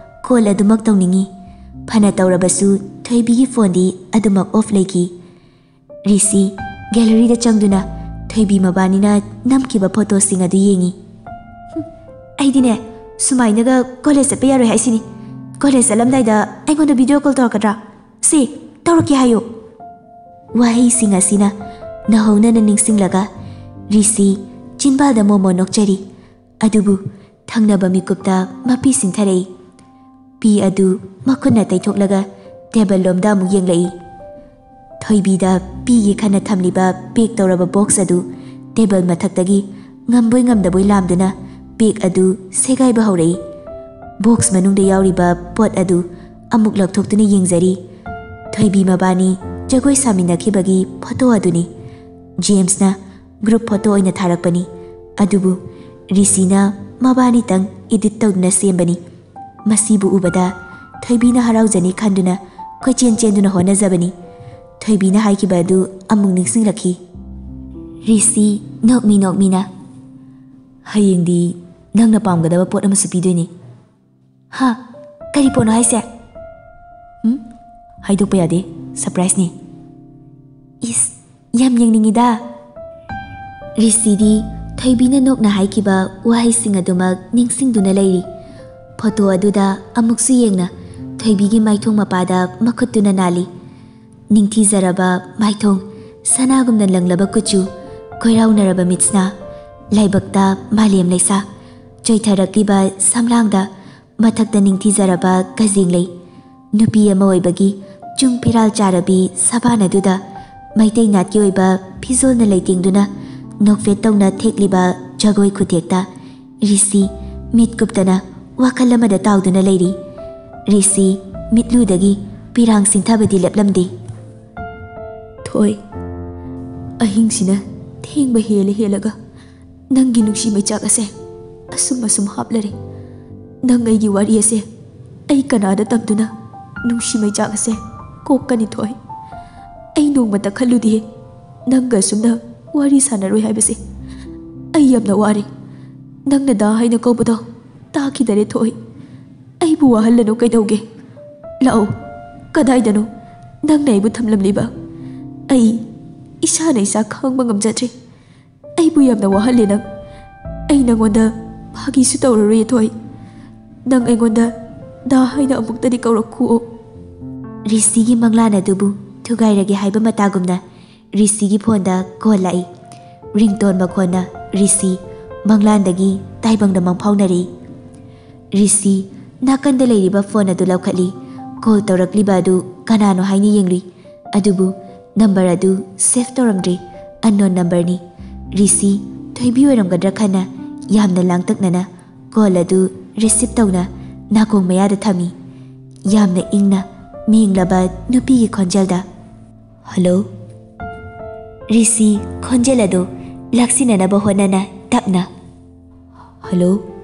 ꯀꯣꯜ ꯑꯗꯨꯃꯛ ꯇꯧꯅꯤꯡꯉꯤ꯫ ꯐꯅ ꯇꯧꯔꯕꯁꯨ ꯊꯣꯏꯕꯤꯒꯤ ꯐꯣꯟꯗꯤ ꯑꯗꯨꯃꯛ ꯑꯣꯐ ꯂꯩꯈꯤ꯫ ꯔꯤꯁꯤ ꯒꯦꯂꯔꯤꯗ ꯆꯪꯗꯨꯅ ꯊꯣꯏꯕꯤ ꯃꯕꯥꯅꯤꯅ ꯅꯝꯈꯤꯕ ꯐꯣꯇꯣꯁꯤꯡ ꯑꯗꯨ ꯌꯦꯡꯉꯤ꯫ "ꯍꯨꯝ, ꯑꯩꯗꯤꯅꯦ, ꯁꯨꯃꯥꯏꯅꯒ ꯀꯣꯂꯦꯖ ꯆꯠꯄ ꯌꯥꯔꯣꯏ ꯍꯥꯏꯁꯤꯅꯤ꯫ ꯀꯣꯂꯦꯖ ꯆꯠꯂꯝꯗꯥꯏꯗ ꯑꯩꯉꯣꯟꯗ ꯚꯤꯗꯤꯑꯣ ꯀꯣꯜ ꯇꯧꯔꯛꯀꯗ꯭ꯔꯥ? ꯁꯦ, ꯇꯧꯔꯛꯀꯦ ꯍꯥꯏꯌꯨ꯫" ꯋꯥꯍꯩꯁꯤꯡ ꯑꯁꯤꯅ ꯅꯧꯍꯧꯅꯅ ꯅꯤꯡꯁꯤꯡꯂꯒ ꯔꯤꯁꯤ ꯆꯤꯟꯕꯥꯜꯗ ꯃꯣꯃꯣ ꯅꯣꯛꯆꯔꯤ꯫ ꯑꯗꯨꯕꯨ ꯊꯪꯅꯕ ꯃꯤꯀꯨꯞꯇ ꯃꯄꯤ ꯁꯤꯟꯊꯔꯛꯏ꯫ ꯄꯤ ꯑꯗꯨ ꯃꯈꯨꯠꯅ ꯇꯩꯊꯣꯛꯂꯒ ꯇꯦꯕꯜ ꯂꯣꯝꯗ ꯑꯃꯨꯛ ꯌꯦꯡꯂꯛꯏ꯫ ꯊꯣꯏꯕꯤꯗ ꯄꯤꯒꯦ ꯈꯟꯅ ꯊꯝꯂꯤꯕ ꯄꯦꯛ ꯇꯧꯔꯕ ꯕꯣꯛꯁ ꯑꯗꯨ ꯇꯦꯕꯜ ꯃꯊꯛꯇꯒꯤ ꯉꯝꯕꯣꯏ ꯉꯝꯗꯕꯣꯏ ꯂꯥꯝꯗꯨꯅ ꯄꯦꯛ ꯑꯗꯨ ꯁꯦꯒꯥꯏꯕ ꯍꯧꯔꯛꯏ꯫ ꯕꯣꯛꯁ ꯃꯅꯨꯡꯗ ꯌꯥꯎꯔꯤꯕ ꯄꯣꯠ ꯑꯗꯨ ꯑꯃꯨꯛ ꯂꯧꯊꯣꯛꯇꯨꯅ ꯌꯦꯡꯖꯔꯤ꯫ ꯊꯣꯏꯕꯤ ꯃꯕꯥꯅꯤ ꯖꯒꯣꯏ ꯁꯥꯃꯤꯟꯅꯈꯤꯕꯒꯤ ꯐꯣꯇꯣ ꯑꯗꯨꯅꯤ꯫ ꯖꯦꯝꯁꯅ ꯒ꯭ꯔꯨꯞ ꯐꯣꯇꯣ ꯑꯣꯏꯅ ꯊꯥꯔꯛꯄꯅꯤ꯫ ꯑꯗꯨꯕꯨ ꯔꯤꯁꯤꯅ ꯃꯕꯥꯅꯤꯇꯪ ꯏꯗꯤꯠ ꯇꯧꯗꯨꯅ ꯁꯦꯝꯕꯅꯤ꯫ ꯃꯁꯤꯕꯨ ꯎꯕꯗ ꯊꯣꯏꯕꯤꯅ ꯍꯔꯥꯎꯖꯅꯤ ꯈꯟꯗꯨꯅ ꯀꯣꯏꯆꯦꯟ ꯆꯦꯟꯗꯨꯅ ꯍꯣꯠꯅꯖꯕꯅꯤ꯫ ꯊꯣꯏꯕꯤꯅ ꯍꯥꯏꯈꯤꯕ ꯑꯗꯨ ꯑꯃꯨꯛ ꯅꯤꯡꯁꯤꯡꯂꯛꯈꯤ꯫ ꯔꯤꯁꯤ ꯅꯣꯛꯃꯤ ꯅꯣꯛꯃꯤꯅ, "ꯍꯌꯦꯡꯗꯤ ꯅꯪꯅ ꯄꯥꯝꯒꯗꯕ ꯄꯣꯠ ꯑꯃꯁꯨ ꯄꯤꯗꯣꯏꯅꯤ꯫" "ꯍꯥ? ꯀꯔꯤ ꯄꯣꯠꯅꯣ ꯍꯥꯏꯁꯦ?" "ꯎꯝ? ꯍꯥꯏꯗꯣꯛꯄ ꯌꯥꯗꯦ, ꯁꯔꯄ꯭ꯔꯥꯏꯖꯅꯤ꯫" "ꯏꯁ, ꯌꯥꯝ ꯌꯦꯡꯅꯤꯡꯉꯤꯗ꯫" ꯔꯤꯁꯤꯗꯤ ꯊꯣꯏꯕꯤꯅ ꯅꯣꯛꯅ ꯍꯥꯏꯈꯤꯕ ꯋꯥꯍꯩꯁꯤꯡ ꯑꯗꯨꯃꯛ ꯅꯤꯡꯁꯤꯡꯗꯨꯅ ꯂꯩꯔꯤ꯫ ꯐꯣꯇꯣ ꯑꯗꯨꯗ ꯑꯃꯨꯛꯁꯨ ꯌꯦꯡꯅ ꯊꯣꯏꯕꯤꯒꯤ ꯃꯥꯏꯊꯣꯡ ꯃꯄꯥꯗ ꯃꯈꯨꯠꯇꯨꯅ ꯅꯥꯜꯂꯤ꯫ ꯅꯤꯡꯊꯤꯖꯔꯕ ꯃꯥꯏꯊꯣꯡ, ꯁꯅꯥꯒꯨꯝꯅ ꯂꯪꯂꯕ ꯀꯨꯆꯨ, ꯀꯣꯏꯔꯥꯎꯅꯔꯕ ꯃꯤꯠꯁꯅꯥ, ꯂꯥꯏꯕꯛꯇ ꯃꯥꯂꯦꯝ ꯂꯩꯁꯥ, ꯆꯣꯏꯊꯔꯛꯂꯤꯕ ꯁꯝꯂꯥꯡꯗ ꯃꯊꯛꯇ ꯅꯤꯡꯊꯤꯖꯔꯕ ꯀꯖꯦꯡ ꯂꯩ꯫ ꯅꯨꯄꯤ ꯑꯃ ꯑꯣꯏꯕꯒꯤ ꯆꯨꯡ ꯐꯤꯔꯥꯜ ꯆꯥꯔꯕꯤ ꯁꯕꯥꯟ ꯑꯗꯨꯗ ꯃꯩꯇꯩ ꯅꯥꯠꯀꯤ ꯑꯣꯏꯕ ꯐꯤꯖꯣꯜꯅ ꯂꯩꯇꯦꯡꯗꯨꯅ ꯅꯣꯛꯐꯦꯠ ꯇꯧꯅ ꯊꯦꯛꯂꯤꯕ ꯖꯒꯣꯏ ꯈꯨꯊꯦꯛꯇ ꯔꯤꯁꯤ ꯃꯤꯠ ꯀꯨꯞꯇꯅ ꯋꯥꯈꯜ ꯑꯃꯗ ꯇꯥꯎꯗꯨꯅ ꯂꯩꯔꯤ꯫ ꯔꯤꯁꯤ ꯃꯤꯠꯂꯨꯗꯒꯤ ꯄꯤꯔꯥꯡ ꯁꯤꯡꯊꯕꯗꯤ ꯂꯦꯞꯂꯝꯗꯦ꯫ "ꯊꯣꯏ, ꯑꯍꯤꯡꯁꯤꯅ ꯊꯦꯡꯕ ꯍꯦꯜꯂ ꯍꯦꯜꯂꯒ ꯅꯪꯒꯤ ꯅꯨꯡꯁꯤ ꯃꯩꯆꯥꯛ ꯑꯁꯦ ꯑꯁꯨꯝ ꯑꯁꯨꯝ ꯍꯥꯞꯂꯔꯦ꯫ ꯅꯪ ꯑꯩꯒꯤ ꯋꯥꯔꯤ ꯑꯁꯦ ꯑꯩ ꯀꯅꯥꯗ ꯇꯝꯗꯨꯅ ꯅꯨꯡꯁꯤ ꯃꯩꯆꯥꯛ ꯑꯁꯦ ꯀꯣꯛꯀꯅꯤ, ꯊꯣꯏ? ꯑꯩ ꯅꯣꯡꯃꯇ ꯈꯜꯂꯨꯗꯦ ꯅꯪꯒ ꯑꯁꯨꯝꯅ ꯋꯥꯔꯤ ꯁꯥꯟꯅꯔꯣꯏ ꯍꯥꯏꯕꯁꯦ꯫ ꯑꯩ ꯌꯥꯝꯅ ꯋꯥꯔꯦ꯫ ꯅꯪꯅ ꯗꯥ ꯍꯥꯏꯅ ꯀꯧꯕꯗꯣ ꯇꯥꯈꯤꯗꯔꯦ, ꯊꯣꯏ꯫ ꯑꯩꯕꯨ ꯋꯥꯍꯜꯂꯅꯨ ꯀꯩꯗꯧꯒꯦ? ꯂꯥꯛꯑꯣ, ꯀꯗꯥꯏꯗꯅꯣ ꯅꯪꯅ ꯑꯩꯕꯨ ꯊꯝꯂꯝꯂꯤꯕ? ꯑꯩ ꯏꯁꯥꯅ ꯏꯁꯥ ꯈꯥꯡꯕ ꯉꯝꯖꯗ꯭ꯔꯦ꯫ ꯑꯩꯕꯨ ꯌꯥꯝꯅ ꯋꯥꯍꯜꯂꯦ ꯅꯪ꯫ ꯑꯩ ꯅꯪꯉꯣꯟꯗ ꯐꯥꯒꯤꯁꯨ ꯇꯧꯔꯔꯣꯏ, ꯊꯣꯏ꯫ ꯅꯪ ꯑꯩꯉꯣꯟꯗ ꯗꯥ ꯍꯥꯏꯅ ꯑꯃꯨꯛꯇꯗꯤ ꯀꯧꯔꯛꯈꯨꯑꯣ꯫" ꯔꯤꯁꯤꯒꯤ ꯃꯪꯂꯥꯟ ꯑꯗꯨꯕꯨ ꯊꯨꯒꯥꯏꯔꯒꯦ ꯍꯥꯏꯕ ꯃꯇꯥꯒꯨꯝꯅ ꯔꯤꯁꯤꯒꯤ ꯐꯣꯟꯗ ꯀꯣꯜ ꯂꯥꯛꯏ꯫ ꯔꯤꯡꯇꯣꯟ ꯃꯈꯣꯟꯅ ꯔꯤꯁꯤ ꯃꯪꯂꯥꯟꯗꯒꯤ ꯇꯥꯏꯕꯪꯗ ꯃꯪꯐꯥꯎꯅꯔꯤ꯫ ꯔꯤꯁꯤ ꯅꯥꯀꯟꯗ ꯂꯩꯔꯤꯕ ꯐꯣꯟ ꯑꯗꯨ ꯂꯧꯈꯠꯂꯤ꯫ ꯀꯣꯜ ꯇꯧꯔꯛꯂꯤꯕ ꯑꯗꯨ ꯀꯅꯥꯅꯣ ꯍꯥꯏꯅ ꯌꯦꯡꯂꯨꯏ꯫ ꯑꯗꯨꯕꯨ ꯅꯝꯕꯔ ꯑꯗꯨ ꯁꯦꯚ ꯇꯧꯔꯝꯗ꯭ꯔꯤ꯫ ꯑꯟꯅꯣꯟ ꯅꯝꯕꯔꯅꯤ꯫ ꯔꯤꯁꯤ, ꯊꯣꯏꯕꯤ ꯑꯣꯏꯔꯝꯒꯗ꯭ꯔꯥ ꯈꯟꯅ ꯌꯥꯝꯅ ꯂꯥꯡꯇꯛꯅꯅ ꯀꯣꯜ ꯑꯗꯨ ꯔꯤꯁꯤꯚ ꯇꯧꯅ ꯅꯥꯀꯣꯡ ꯃꯌꯥꯗ ꯊꯝꯃꯤ꯫ ꯌꯥꯝꯅ ꯏꯪꯅ ꯃꯦꯡꯂꯕ ꯅꯨꯄꯤꯒꯤ ꯈꯣꯟꯖꯦꯜꯗ, "ꯍꯜꯂꯣ?" ꯔꯤꯁꯤ ꯈꯣꯟꯖꯦꯜ ꯑꯗꯨ ꯂꯥꯛꯁꯤꯟꯅꯅꯕ ꯍꯣꯠꯅꯅ ꯇꯞꯅ, "ꯍꯜꯂꯣ?"